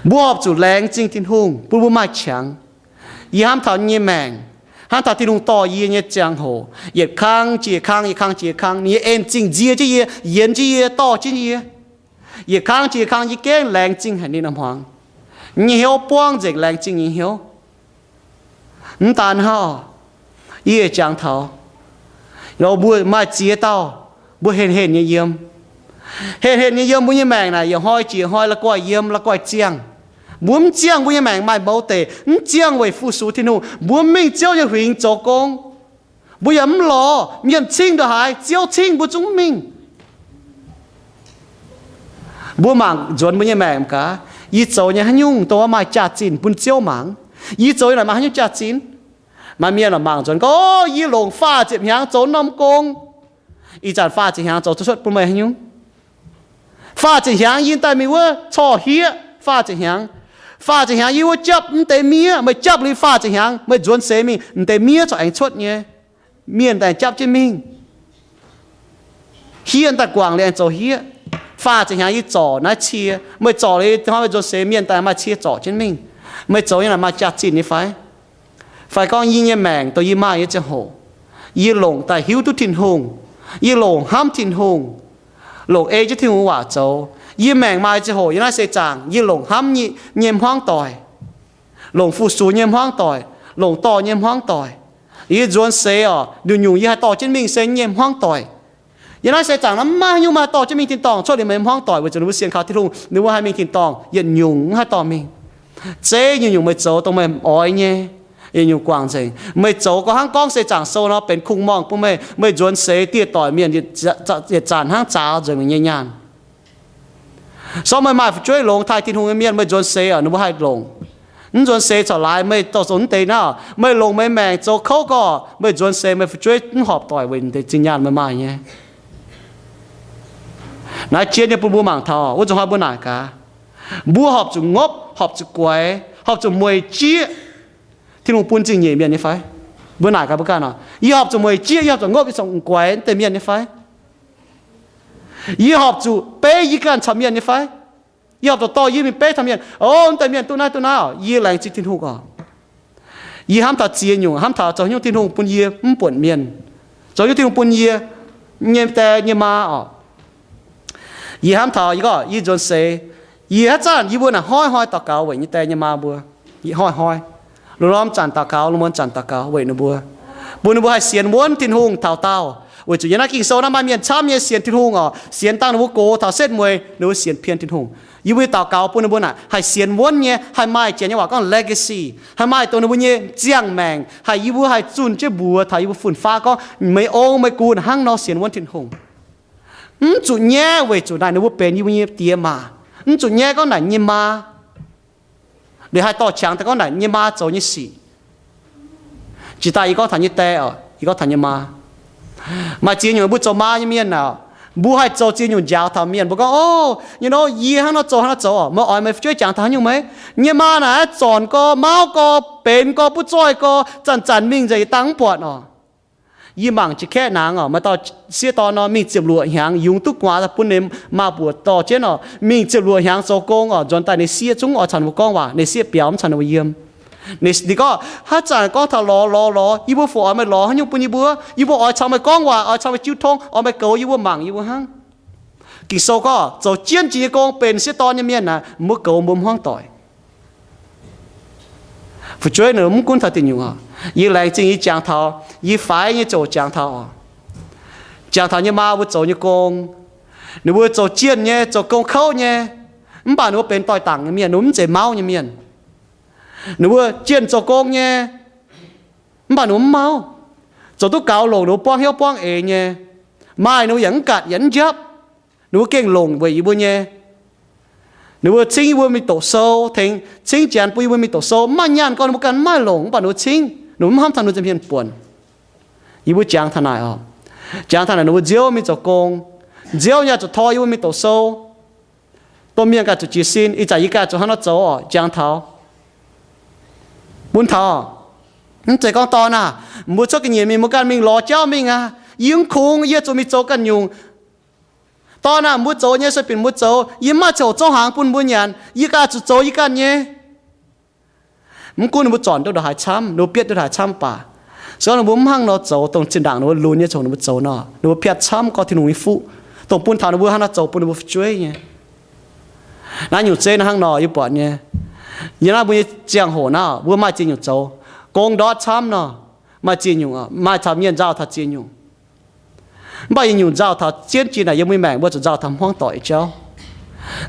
Mbuo horpc zuqc laengz zingh Tin-Hungh bun mbuo maaih qangx. Yie hnamv taux yie nyei maengc, hnamv taux Tin-Hungh dorh yie nyei ziangh hoc, yietc kang jiex kang, yietc kang jiex kang, ninh nyei en zingh nzie jienv yie, yienx jienv yie, dorh jienv yie. Yietc kang jiex yietc kang yie gengh laengz zingh haic ninh nor hmuangx. Nyei hnyouv buangv nzengc laengz zingh nyei hnyouv. Mv daan hnangv, yie jangx taux, mbuo maaih ziex dauh, mbuo henh henh nyei yiem. Henh henh nyei yiem mbuo nyei maengc naaic yietc hnoi jiex hnoi la'guaih yiem, la'guaih ziangh. Mbuo mv ziangh mbuo nyei maengc maaih mouz deic, mv ziangh weic fu-sux Tin-Hungh. Mbuo mv mingh Ziouv nyei huingx zoux gong. Mbuo yaac mv lorz mienh cingv ndongc haaix, Ziouv cingv mbuo zungv mv mingh. Mbuo mangc nzuonx mbuo nyei maengc gaax, yie zoux nyei haaix nyungc dongh maaih jaax-zinh bun Ziouv mangc? Yie zoux nyei naaic maaih haaix nyungc jaax-zinh? Maaih mienh mangc nzuonx gorngv, yie longc faah ziepc hnyangx zoux norm gong. Ih zanc faah ziepc hnyangx zoux cuotv bun meih haaix nyungc? Faah ziepc hnyangx yie daaih mingh wuov corc hieqv faah ziepc hnyangx. Faah ziepc hnyangx yie wuov japv mv deix miev, meih japv liuz faah ziepc hnyangx meih nzuonx seix mingh, mv deix miev corc aengx cuotv nyei. Mienh daaih japv jienv mingh. Hieqv daaih guangc liuz aengx zoux hieqv. Faah ziepc hnyangx yie zorc naaiv cie, meih zorc liuz hnoi meih nzuonx seix mienh daaih maaih cie zorc jienv mingh. Meih zoux nyei naaic maaih jaax-zinh nyei fai? Fai gorngv yie nyei maengc dongh yie maaih nyei ziangh hoc, yie longc daaih hiuv duqv Tin-Hungh, yie longc hnamv Tin-Hungh, longc ei jienv Tin-Hungh waac zoux. Yie maengc maaih ziangh hoc yiem naaiv seix zaangc yie longc hnamv nyei hmuangv doic, longc fu-sux nyei hmuangv doic, longc dorh nyei hmuangv doic. Yie nzuonx seix oc, nyungc-nyungc yie haih dorh jienv mingh se nyei hmuangv doic. Yiem naaiv seix zaangc naaiv maiv maaih haaix nyungc maaih dorh jienv mingh tin-dorngh cuotv liuz meih hmuangv doic, weic zuqc ninh mbuo sienx kaux Tin-Hungh, ninh mbuo haih mingh tin-dorngh yietc nyungc, mv haih dorh mingh. Zeiz nyungc-nyungc meih zoux dongh meih oix nyei, yietc nyungc guangc nzengc. Meih zoux gorngv hnangv gorngv seix zaangc sou nor benx kungx-morngh bun meih. Meih nzuonx seix dieh doic mienh yietc zanc hnangv zaaux nzuonx nyei nyaanh. Sorng meih maaih fu'jueiv longx taaih Tin-Hungh nyei mienh, meih nzuonx seix oc, ninh mbuo haih longc. Mv nzuonx seix corc laaix meih dorh zoux mv deix naaiv oc. Meih longc meih maengc zoux kouv gorqv, meih nzuonx seix meih fu'jueiv mv horpc doic weic deix zinh nyaanh meih maaih nyei. Naaiv jienv nyei bun mbuo mangc taux wuov nzunc hnoi mbuo naaic gaax, mbuo horpc zuqc ngopv, horpc zuqc guaix, horpc zuqc mueic jieqv Tin-Hungh bun zingh nyeic mienh nyei fai? Mbuo naaic gaax mbuo ganh oc, yie horpc zuqc mueic jieqv, yie horpc zuqc ngopv, yie horpc zuqc guaix mv deix mienh nyei fai? Yie horpc zuqc beiv yie ganh caux mienh nyei fai? Yie horpc zuqc dorh yie mingh beiv taux mienh, o, mv deix mienh duqv naaiv duqv naaiv oc. Yie laengz zingh Tin-Hungh oc. Yie hnamv taux ziex nyungc, hnamv taux zoux nyungc Tin-Hungh bun yie mv buonc mienh, zoux nyungc Tin-Hungh bun yie nyei die nyei maa oc. Yie hnamv taux yie gorngv yie nzuonx seix, yie haaix zanc yie mbuo naaic hnoi-hnoi daux gaux weic nyei die nyei maa mbuo. Yie hnoi-hnoi, lungh ndorm zanc daux gaux, lungh muonz zanc daux gaux weic ninh mbuo, bun ninh mbuo haih sienx wuonv Tin-Hungh taux daauh. Weic zuqc yiem naaiv Ging-Sou naaiv maaih mienh camv nyei sienx Tin-Hungh oc, sienx dangh ninh mbuo gox taux setv mueiz ninh mbuo sienx pien Tin-Hungh. Yie mbuo daux gaux bun ninh mbuo naaic haih sienx wuonv nyei, haih maaih, janx nyei waac gorngv legacy, haih maaih dongh ninh mbuo nyei ziangh maengc, haih yie mbuo haih zunh jienv mbuox taux yie mbuo fun-faqv gorngv meih ong meih gu hnangv nor sienx wuonv Tin-Hungh. Mv zuqc nyaiv weic zuqc naaic ninh mbuo benx yie mbuo nyei die maa. Mv zuqc nyaiv gorngv naaic nyei maa. Liuz haih dorh qangx daaih gorngv naaic nyei maa zoux nyei sic. Jiex daaih yie gorngv taux nyei die oc, yie gorngv taux nyei maa. Maaih ziex nyungc mbuo zoux maa nyei mienh naaic, mbuo haih zoux ziex nyungc njaaux taux mienh. Mbuo gorngv, o, you know, yie hnangv nor zoux, hnangv nor zoux oc. Meih oix meih fu'jueiv jangx taux haaix nyungc meih? Nyei maa naaic zornc gorx, mauv gorx, benx gorx, butv zoih gorx, zanc-zanc mingh nzengc, yietc dangh mv buatc oc. Yie mangc jiex kaeqv nangx oc, maaih dauh sieqv dorn nor mingh ziepc luoqc hnyangx yungz duqv gu'nguaaz bun ninh maa mbuoqc dorh jienv oc. Mingh ziepc luoqc hnyangx zoux gong oc, nzuonx daaih ninh sieqv zungv oix caux ninh mbuo gorngv waac, ninh sieqv biaux mv caux ninh mbuo yiem. Ninh, ninh gorngv, haaix zanc gorngv taux lorz lorz lorz, yie mbuo fu oix meih lorz haaix nyungc bun yie mbuo? Yie mbuo oix caux meih gorngv waac, oix caux meih jiu tong, oix meih goux yie mbuo, mangc yie mbuo hnangv. Ging-Sou gorngv zoux jienv jiex nyei gong benx sieqv dorn nyei mienh naaic, mbuo goux mbuo hmuangv doic. Fu'jueiv ninh mv gunv taux diuc nyungc oc, yie laengz zingh yie jangx taux, yie faix nyei ziouc jangx taux oc. Jangx taux nyei maa mbuo zoux nyei gong, ninh mbuo zoux jienh nyei, zoux gong kouv nyei, mv baac ninh mbuo benx doix-dangc nyei mienh, ninh mbuo mv zeiz mauv nyei mienh. Ninh mbuo jienh zoux gong nyei, mv baac ninh mbuo mv mauv. Zoux duqv gaux longc ninh mbuo buangv hnyouv buangv eix nyei. Maaih ninh mbuo yaac mv gatc yaac mv njapv. Ninh mbuo gengh longc weic yie mbuo nyei. Ninh mbuo cingv yie mbuo mingh doqc sou, tengx cingv janx bun yie mbuo mingh doqc sou. Mv maaih nyaanh gorngv ninh mbuo ganh mv maaih longc, mv baac ninh mbuo cingv, ninh mbuo mv hnamv taux ninh mbuo nza'hmien buonc. Yie mbuo jangx taux naaic oc. Jangx taux naaic ninh mbuo nziouv mingh zoux gong. Nziouv nyei zuqc tov yie mbuo mingh doqc sou. Domh mienh ganh zuqc jiez sin, ih zanc yie ganh zuqc hnangv nor zoux oc, jangx taux, bun taux. Mv zeiz gorngv dorn aah, mbuo cuotv ga'nyiec mingh, mbuo ganh mingh lorz jauv mingh aqv. Yie mv kungx, yie zuqc mingh zoux ganh nyungc. Dorn aah, mbuo zoux nyei se binc mbuo zoux, yie mv maaih ziangh hoc zouv hnaangx bun mbuo nyanc, yie ganh zuqc zoux yie ganh nyei. Mv gunv ninh mbuo zornc nduqc haaix camv, ninh mbuo bietv nduqc haaix camv baac, se gorngv ninh mbuo mv hnangv nor zoux, dongh zinh ndaangc ninh mbuo lunx nyei ziangh hoc ninh mbuo zoux nor, ninh mbuo piatv camv gorngv Tin-Hungh nyei fuqv, dongh bun taux ninh mbuo hnangv nor zoux bun ninh mbuo fu'jueiv nyei. Naaiv nyungc zeiv naaiv hnangv nor yie buatc nyei. Yiem naaiv mbuo nyei ziangh hoc naaiv, mbuo maaih ziex nyungc zoux. Gong ndortv camv nor, maaih ziex nyungc, maaih taux mienh nzauh taux ziex nyungc. Mv baac yietc nyungc nzauh taux jienv jiex naaic yiem mbuo nyei maengc, mbuo zuqc nzauh taux hmuangv doic jauv.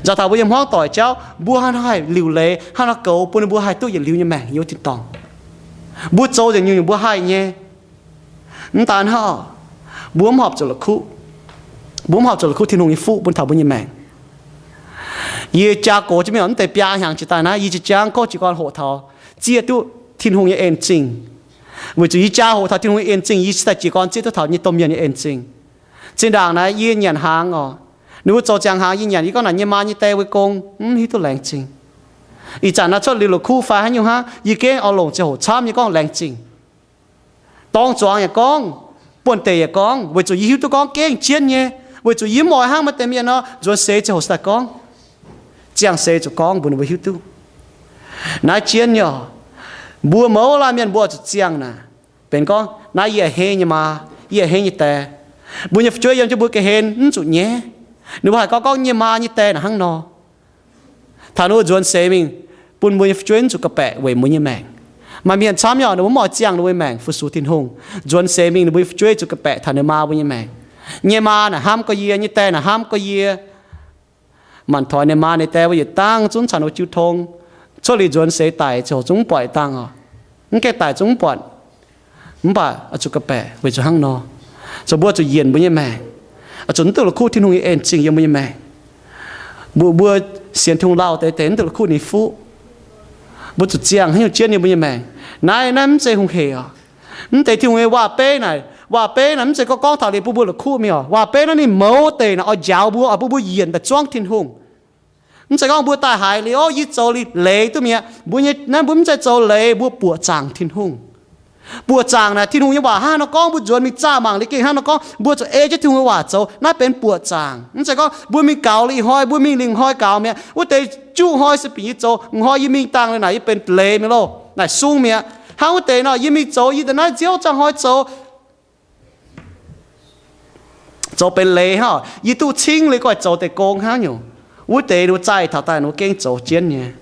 Nzauh taux mbuo nyei hmuangv doic jauv, mbuo hnangv haaix liuc leiz, hnangv haaix nor goux bun ninh mbuo haih duqv yietc liuz nyei maengc yiem wuov tin-dorngh. Mbuo zoux nzengc nyungc-nyungc mbuo haih nyei. Mv daan hnangv, mbuo mv horpc zuqc la'kuqv. Mbuo mv horpc zuqc la'kuqv Tin-Hungh nyei fuqv bun taux mbuo nyei maengc. Yie jaa gox jienv mingh mv deix biaa hnyangx jiex daaih naaiv, yie jiex jangv gorngv jiez gorn hoqc taux zieqv duqv Tin-Hungh nyei en zingh. Weic zuqc yie jaa hoqc taux Tin-Hungh nyei en zingh, yie cingx daaih jiez gorn zieqv duqv taux nyei domh mienh nyei en zingh. Zinh ndaangc naaiv yie nyanc hnaangx oc, ninh mbuo zoux ziangh hnaangx yie nyanc, yie gorngv naaic nyei maa nyei die wuov gong, mv hiuv duqv laengz zingh. Ih zanc naaiv cuotv liuz la'kuqv fai haaix nyungc hnangv, yie gengh oix longc ziangh hoc camv nyei gorngv laengz zingh. Dorng zuangx yaac gorngv, buonv-deic yaac gorngv, weic zuqc yie hiuv duqv gorngv gengh jienv nyei, weic zuqc yie mv oix hnangv maaih deix mienh nor nzuonx seix ziangh hoc daaih gorngv. Ziangh seix zuqc gorngv mbuox ninh mbuo hiuv duqv. Naaiv jienv nyei oc. Mbuo mouz laanh mienh mbuo zuqc ziangh naaic. Benx gorngv naaiv yie a'hneiv nyei maa, yie a'hneiv nyei die. Mbuo nyei fu'jueiv yiem jienv mbuo ga'hlen mv zuqc nyaiv. Ninh mbuo haih gorngv gorngv nyei maa nyei die naaic hnangv nor. Taux ninh mbuo nzuonx seix mingh, bun mbuo nyei fu'jueiv mv zuqc ga'baeqc weic mbuo nyei maengc. Maaih mienh camv nyei oc, ninh mbuo mv oix ziangh ninh mbuo nyei maengc fu-sux Tin-Hungh. Nzuonx seix mingh ninh mbuo nyei fu'jueiv zuqc ga'baeqc taux ninh maa mbuo nyei maengc. Nyei maa naaic hnamv gorx yie, nyei die naaic hnamv gorx yie. Manc-toix ninh maa ninh die mbuo yietc dangh zungv caux ninh mbuo jiu tong. Cuotv liuz nzuonx seix daic ziouc zungv mv buatc dangh oc. Mv gaengh daic zungv mv buatc. Mv baac oix zuqc ga'baeqc weic zuqc hnangv nor, zoux mbuo zuqc yienc mbuo nyei maengc, oix zuqc mv duqv la'kuqv Tin-Hungh nyei en zingh yiem mbuo nyei maengc. Mbuo, mbuo sienx Tin-Hungh lauh deix deix mv duqv la'kuqv ninh fuqv. Mbuo zuqc ziangh haaix nyungc jienv yiem mbuo nyei maengc. Naaiv, naaiv mv zeiz hungh hec oc. Mv deix Tin-Hungh nyei waac-beiv naaic, waac-beiv naaic mv zeiz gorngv gorngv taux liuz bun mbuo la'kuqv mingh oc. Waac-beiv naaiv ninh mouz deix naaic oix njaaux mbuo, oix bun mbuo yienc daaih zuangv Tin-Hungh. Mv zeiz gorngv mbuo daaih haiz liuz, o, yie zoux liuz leiz duqv mi'aqv. Mbuo nyei, naaiv mbuo mv zeiz zoux leiz, mbuo buoqc zaangc Tin-Hungh. Buoqc zaangc naaic Tin-Hungh nyei waac hnangv nor gorngv, mbuo nzuonx mingh zaah mangc liuz gengh hnangv nor gorngv, mbuo zuqc ei jienv Tin-Hungh nyei waac zoux. Naaiv benx buoqc zaangc. Mv zeiz gorngv mbuo mingh gaux liuz ih hnoi, mbuo mingh lingh hnoi gaux mi'aqv. Wuov deix juqv hnoi se bingc yie zoux, ih hnoi yie mingh dangh liuz naaic yie benx leiz mi'aqv loh, naaic sung mi'aqv. Hnangv wuov deix nor, yie mingh zoux yie da'naaiv nziouv zaangh hnoi zoux zoux benx leiz hnangv, yie duqv cingv liuz guaih zoux deix gong hnangv nyungc. Wuov deix ninh mbuo zaih taux daaih ninh mbuo gengh zoux jienv nyei.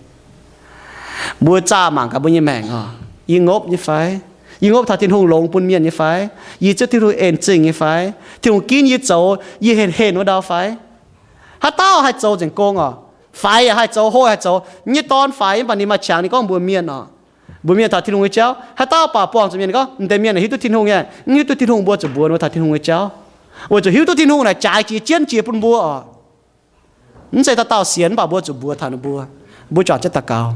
Mbuo zaah mangc gaax mbuo nyei maengc oc, yie ngopv nyei fai? Yie ngopv taux Tin-Hungh longx bun mienh nyei fai? Yie ziouc Tin-Hungh en zingh nyei fai? Tin-Hungh ginv yie zoux, yie henh henh wuov ndau fai? Haaix dauh haih zoux nzengc gong oc? Faix yaac haih zoux, hlo haih zoux. Nyei dorn faix mv baac ninh maaih qangx ninh gorngv mbuox mienh oc. Mbuox mienh taux Tin-Hungh nyei jauv. Haaix dauh baac buangh zuqc mienh gorngv, mv deix mienh hiuv duqv Tin-Hungh nyei, mv hiuv duqv Tin-Hungh, mbuo zuqc mbuox ninh mbuo taux Tin-Hungh nyei jauv. Weic zuqc hiuv duqv Tin-Hungh naaic jaaix jiex jienv jiex bun mbuo oc. Mv zeiz dauh dauh sienx mv baac mbuo zuqc mbuox taux ninh mbuo. Mbuo juangc jienv daux gaux.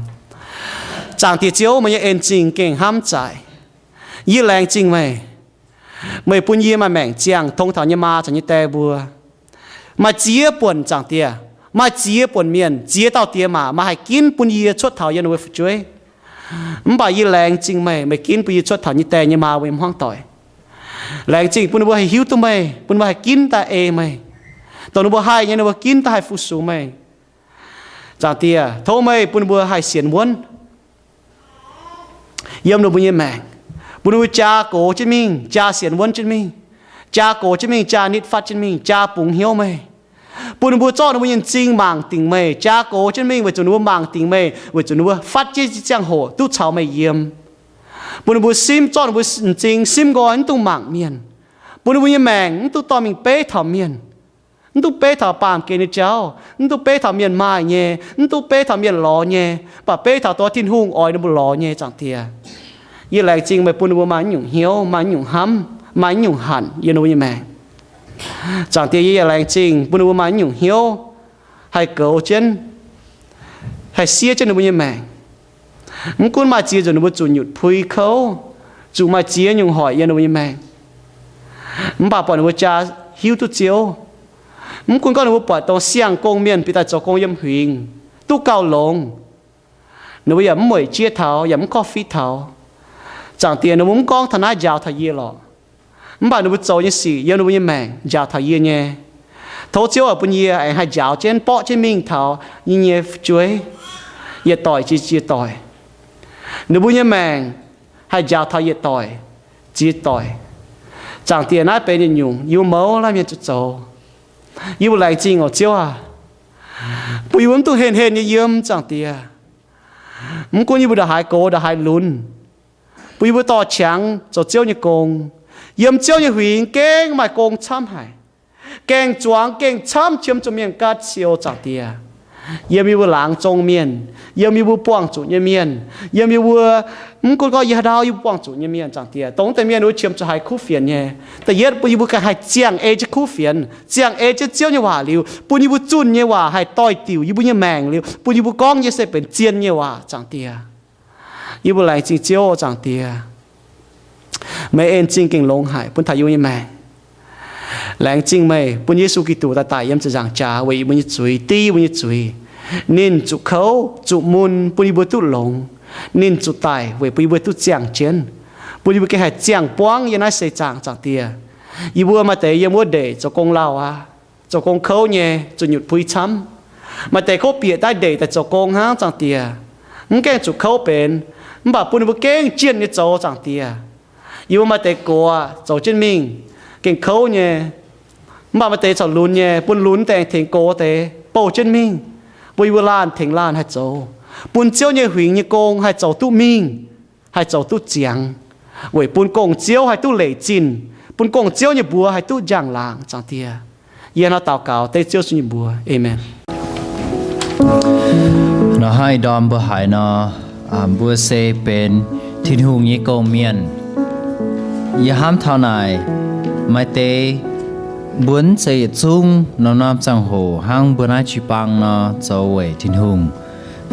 Zaangc Diex Ziouv, meih nyei en zingh gengh hnamv zaaic. Yie laengz zingh meih. Meih bun yie maaih maengc ziangh tong taux nyei maa caux nyei die mbuo. Maaih ziex buonc zaangc Diex, maaih ziex buonc mienh, ziex dauh diex maac maaih haih ginv bun yie cuotv taux yiem ninh mbuo fu'jueiv. Mv baac yie laengz zingh meih, meih ginv bun yie cuotv taux nyei die nyei maa mbuo nyei hmuangv doic. Laengz zingh bun ninh mbuo haih hiuv duqv meih, bun ninh mbuo haih ginv daaih ei meih. Dongh ninh mbuo haih nyei, ninh mbuo ginv daaih haih fu-sux meih. Zaangc Diex, tov meih bun ninh mbuo haih sienx wuonv yiem ninh mbuo nyei maengc, bun ninh mbuo jaa gox jienv mingh, jaa sienx wuonv jienv mingh, jaa gox jienv mingh, jaa nitv fatv jienv mingh, jaa bungx hnyouv meih. Bun ninh mbuo zorqv ninh mbuo nyei m'zing mangc dingc meih, jaa gox jienv mingh weic zuqc ninh mbuo mangc dingc meih, weic zuqc ninh mbuo fatv jienv ziangh hoc duqv caux meih yiem. Bun ninh mbuo simv, zorqv ninh mbuo m'zing simv nqoi mv dungx mangc mienh. Bun ninh mbuo nyei maengc mv dungx dorh mingh beiv taux mienh. Mv dungx beiv taux baamh gen nyei jauv, mv dungx beiv taux mienh maaih nyei, mv dungx beiv taux mienh lorz nyei, mv baac beiv taux dongh Tin-Hungh oix ninh mbuo lorz nyei, Zaangc Diex. Yie laengz zingh meih bun ninh mbuo maaih naaiv nyungc hnyouv, maaih naaiv nyungc hnamv, maaih naaiv nyungc hanc yiem ninh mbuo nyei maengc. Zaangc Diex, yie yaac laengz zingh bun ninh mbuo maaih naaiv nyungc hnyouv haih goux jienv, haih siev jienv ninh mbuo nyei maengc. Mv gunv maaih ziex nzunc ninh mbuo zuqc nyutc pui kouv, zuqc maaih ziex nyungc hoic yiem ninh mbuo nyei maengc, mv baac buatc ninh mbuo jaa hiuv duqv Ziouv. Mv gunv gorngv ninh mbuo buatc dongh siang-gong mienh bieqc daaih zoux gong yiem huingx duqv gauh longx, ninh mbuo yaac mv mueic jieqv taux, yaac mv korv-fiqv taux. Zaangc Diex, ninh mbuo mv gorngv taux naaiv njaaux taux yie lorqc. Mv baac ninh mbuo zoux nyei sic yiem ninh mbuo nyei maengc njaaux taux yie nyei. Tov Ziouv oix bun yie aengx haih njaaux jienv, borqv jienv mingh taux yie nyei fu'jueiv, yietc doic jiex yietc doic. Ninh mbuo nyei maengc haih njaaux taux yietc doic jiex doic. Zaangc Diex, naaiv benx yietc nyungc yie mbuo mouz laanh mienh zuqc zoux. Yie mbuo laengz zingh oc, Ziouv aac. bun yie mbuo mv duqv henh henh nyei yiem, Zaangc Diex. Mv gunv yie mbuo ndongc haaix gox ndongc haaix lunx, bun yie mbuo dorh qangx zoux Ziouv nyei gong, yiem Ziouv nyei huingx gengh maaih gong camv haic, gaengh zuangx gaengh camv qiemx zuqc mienh ga'sie, Zaangc Diex. Yiem yie mbuo laangz zong mienh, yiem yie mbuo buangh zuqc nyei mienh, yiem yie mbuo, mv gunv gorngv yie haaix ndau yie mbuo buangh zuqc nyei mienh, Zaangc Diex, dongh deix mienh wuov qiemx zuqc haiz kuv fienx nyei. Da'yietv, bun yie mbuo ganh haih ziangh ei jienv kuv fienx, ziangh ei jienv Ziouv nyei waac liuz, bun yie mbuo zunh nyei waac haih doix-diuc yie mbuo nyei maengc liuz, bun yie mbuo gorngv nyei se benx zien nyei waac, Zaangc Diex. Yie mbuo laengz zingh Ziouv, Zaangc Diex. Meih en zingh gengh longx haic bun taux yie mbuo nyei maengc. Laengz zingh meih bun Yesu Giduc daaih daic yiem ziepc nzaangc jaax weic yie mbuo nyei zuiz, ding yie mbuo nyei zuiz. Ninh zuqc kouv, zuqc mun, bun yie mbuo duqv longx. Ninh zuqc daic weic bun yie mbuo duqv ziangh jienv, bun yie mbuo gengh haih ziangh buangv yiem naaiv seix zaangc, Zaangc Diex. Yie mbuo maaih deix yiem wuov ndeic zoux gong lauh aqv, zoux gong kouv nyei, zuqc nyutc puix camv. Maaih deix kouv bieqc daaih ndeic daaih zoux gong hnangv, Zaangc Diex. Mv gaengh zuqc kouv benx, mv baac bun ninh mbuo gengh jienh nyei zoux, Zaangc Diex. Yie mbuo maaih deix gox zoux jienv mingh, gengh kouv nyei. Mv baac maaih deix corc lunx nyei, bun lunx deix tengx gox deix bouh jienv mingh, bun yie mbuo laanh tengx laanh haih zoux, bun Ziouv nyei huingx nyei gong haih zoux duqv mingh, haih zoux duqv ziangx, weic bun gong-ziouv haih duqv leic zinh, bun gong-ziouv nyei mbuox haih duqv njang-laangc, Zaangc Diex. Yie nor daux gaux dengv Ziouv Yesu nyei mbuox. Aamen. Nor hnangv ih ndorm mbuo haiz nor, mbuo se benx Tin-Hungh nyei gong-mienh. Yie hnamv taux naaic, maaih deix mbuo mv zeiz yietc zungv norm-norm ziangh hoc hnangv mbuo naaiv jiu-baang nor zoux weic Tin-Hungh,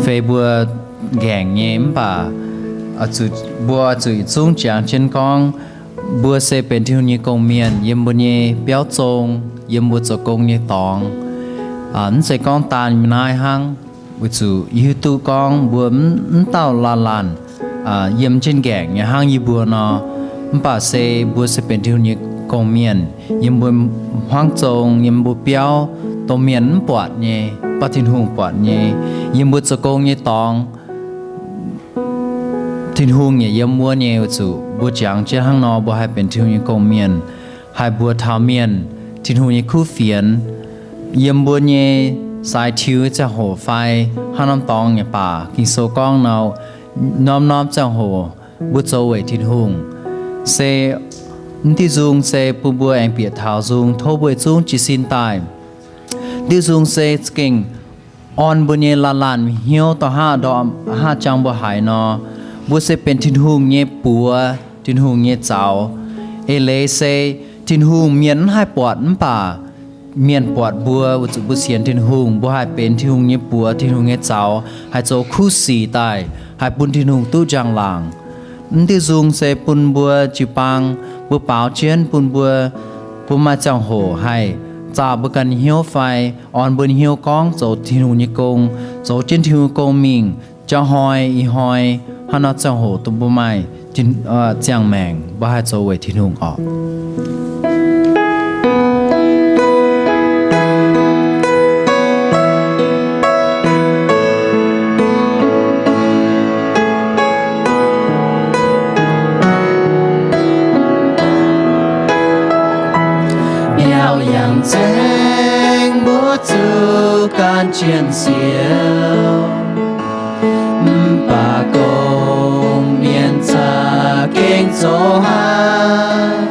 fei mbuo ngaengc nyei, mv baac mbuo zuqc yietc zungv jangx jienv gorngv mbuo se benx Tin-Hungh nyei gong-mienh yiem mbuo nyei biauv zong, yiem mbuo zoux gong nyei dorngx. Mv zeiz gorngv daan yiem naaiv hnangv, weic zuqc yie hiuv duqv gorngv mbuo mv dauh laanh laanh yiem jienv ngaengc nyei hnangv yie mbuo nor, mv baac se mbuo se benx Tin-Hungh nyei gong-mienh yiem mbuo hmuangv zong, yiem mbuo biauv, domh mienh mv buatc nyei, mv baac Tin-Hungh buatc nyei, yiem mbuo zoux gong nyei dorngx. Tin-Hungh yaac yiem wuov nyei, weic zuqc mbuo jangx jienv hnangv nor, mbuo haih benx Tin-Hungh nyei gong-mienh, haih mbuox taux mienh Tin-Hungh nyei kuv fienx. Yiem mbuo nyei sai tiux ziangh hoc fai hnangv norm dorngx nyei baac, Ging-Sou gorngv nor, norm-norm ziangh hoc mbuo zoux weic Tin-Hungh. Se mv diuh nzung se bun mbuo aengx bieqc taux nzung, tov mbuo zungv jiez sin daaih. Diuh nzung se za'gengh orn mbuo nyei laanh laanh hnyouv dorh haav, dorh haav jangx mbuo haiz nor, mbuo se benx Tin-Hungh nyei buoz, Tin-Hungh nyei zaux. Eix leiz se Tin-Hungh mienh mv haih buatc mv baac mienh buatc mbuo, weic zuqc mbuo sienx Tin-Hungh, mbuo haih benx Tin-Hungh nyei buoz, Tin-Hungh nyei zaux, haih zoux kuv sic daaih, haih bun Tin-Hungh duqv njang-laangc. Mv diuh nzung se bun mbuo jiu-baang, mbuo baaux jienv bun mbuo, mbuo maaih ziangh hoc haih zaah mbuo ganh hnyouv fai orn mbuo hnyouv gorngv zoux Tin-Hungh nyei gong, zoux jienv Tin-Hungh gong mingh, jauv hnoi ih hnoi, hnangv nor ziangh hoc dongh mbuo maaih ziangh maengc, mbuo haih zoux weic Tin-Hungh orqc. Biauv yangh zengx mbuo zuqc gan jienh siou, mv baac gong-mienh za'gengh zoux haaix,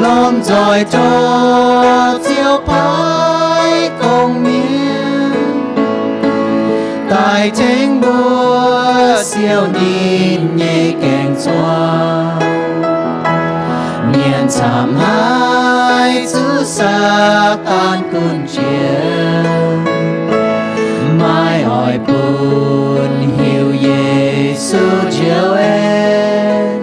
lomh nzoih tov Ziouv paaiv gong-mienh daaih tengx mbuo siou ninh nyei gaeng-zuangx. Mienh camv haic zuqc Saadaan gunv jiex, maiv oix bun hiuv Yesu njoux en.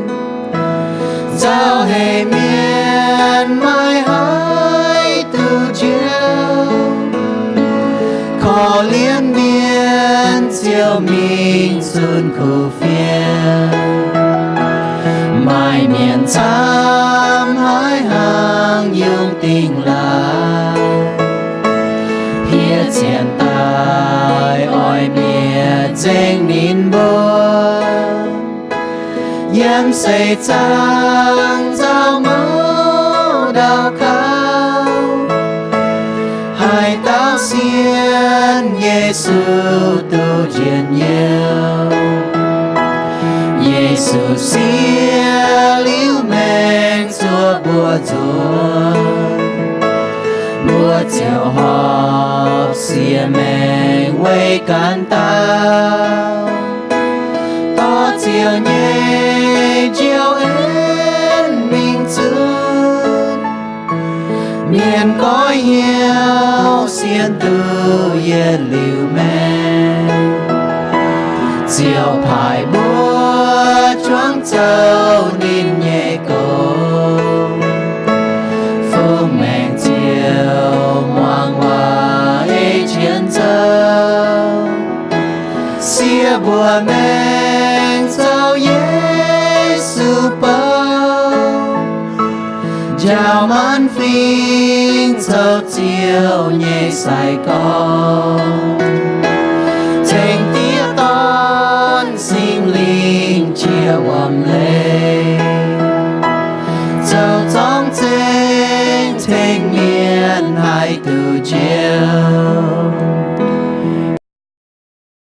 Nzauh heix mienh maiv haih duqv njoux, korv-lienh mienh ziouc mingh zunh kuv fienx. Maaih mienh camv haic hnangv yungh dingh laaix, piex cien daaih oix mietc nzengc ninh mbuo. Yiem seix zaangc nzauh mouc ndau kauv, haaix dauh sienx Yesu duqv njien-youh. Yesu siev liuz maengx zuov mbuo nzuonx, mbuo ziouc horpc siev maengx weic ganh dauh, dorh Ziouv nyei njoux en mingh zunv. Mienh goiv hnyouv sienx duqv yietc liuz maengx, Ziouv paaiv mbuo juangc zoux ninh nyei gong. Fungx maengx Ziouv muangx waac ei jienv zoux. Siev mbuo maengx zoux Yesu bou, njaaux maanc fingx zoux Ziouv nyei sai-gorx. Ceng Diex, Dorn, Singx Lingh qiex wuom-leiz, zoux zorngv ceng tengx mienh haih duqv jiex.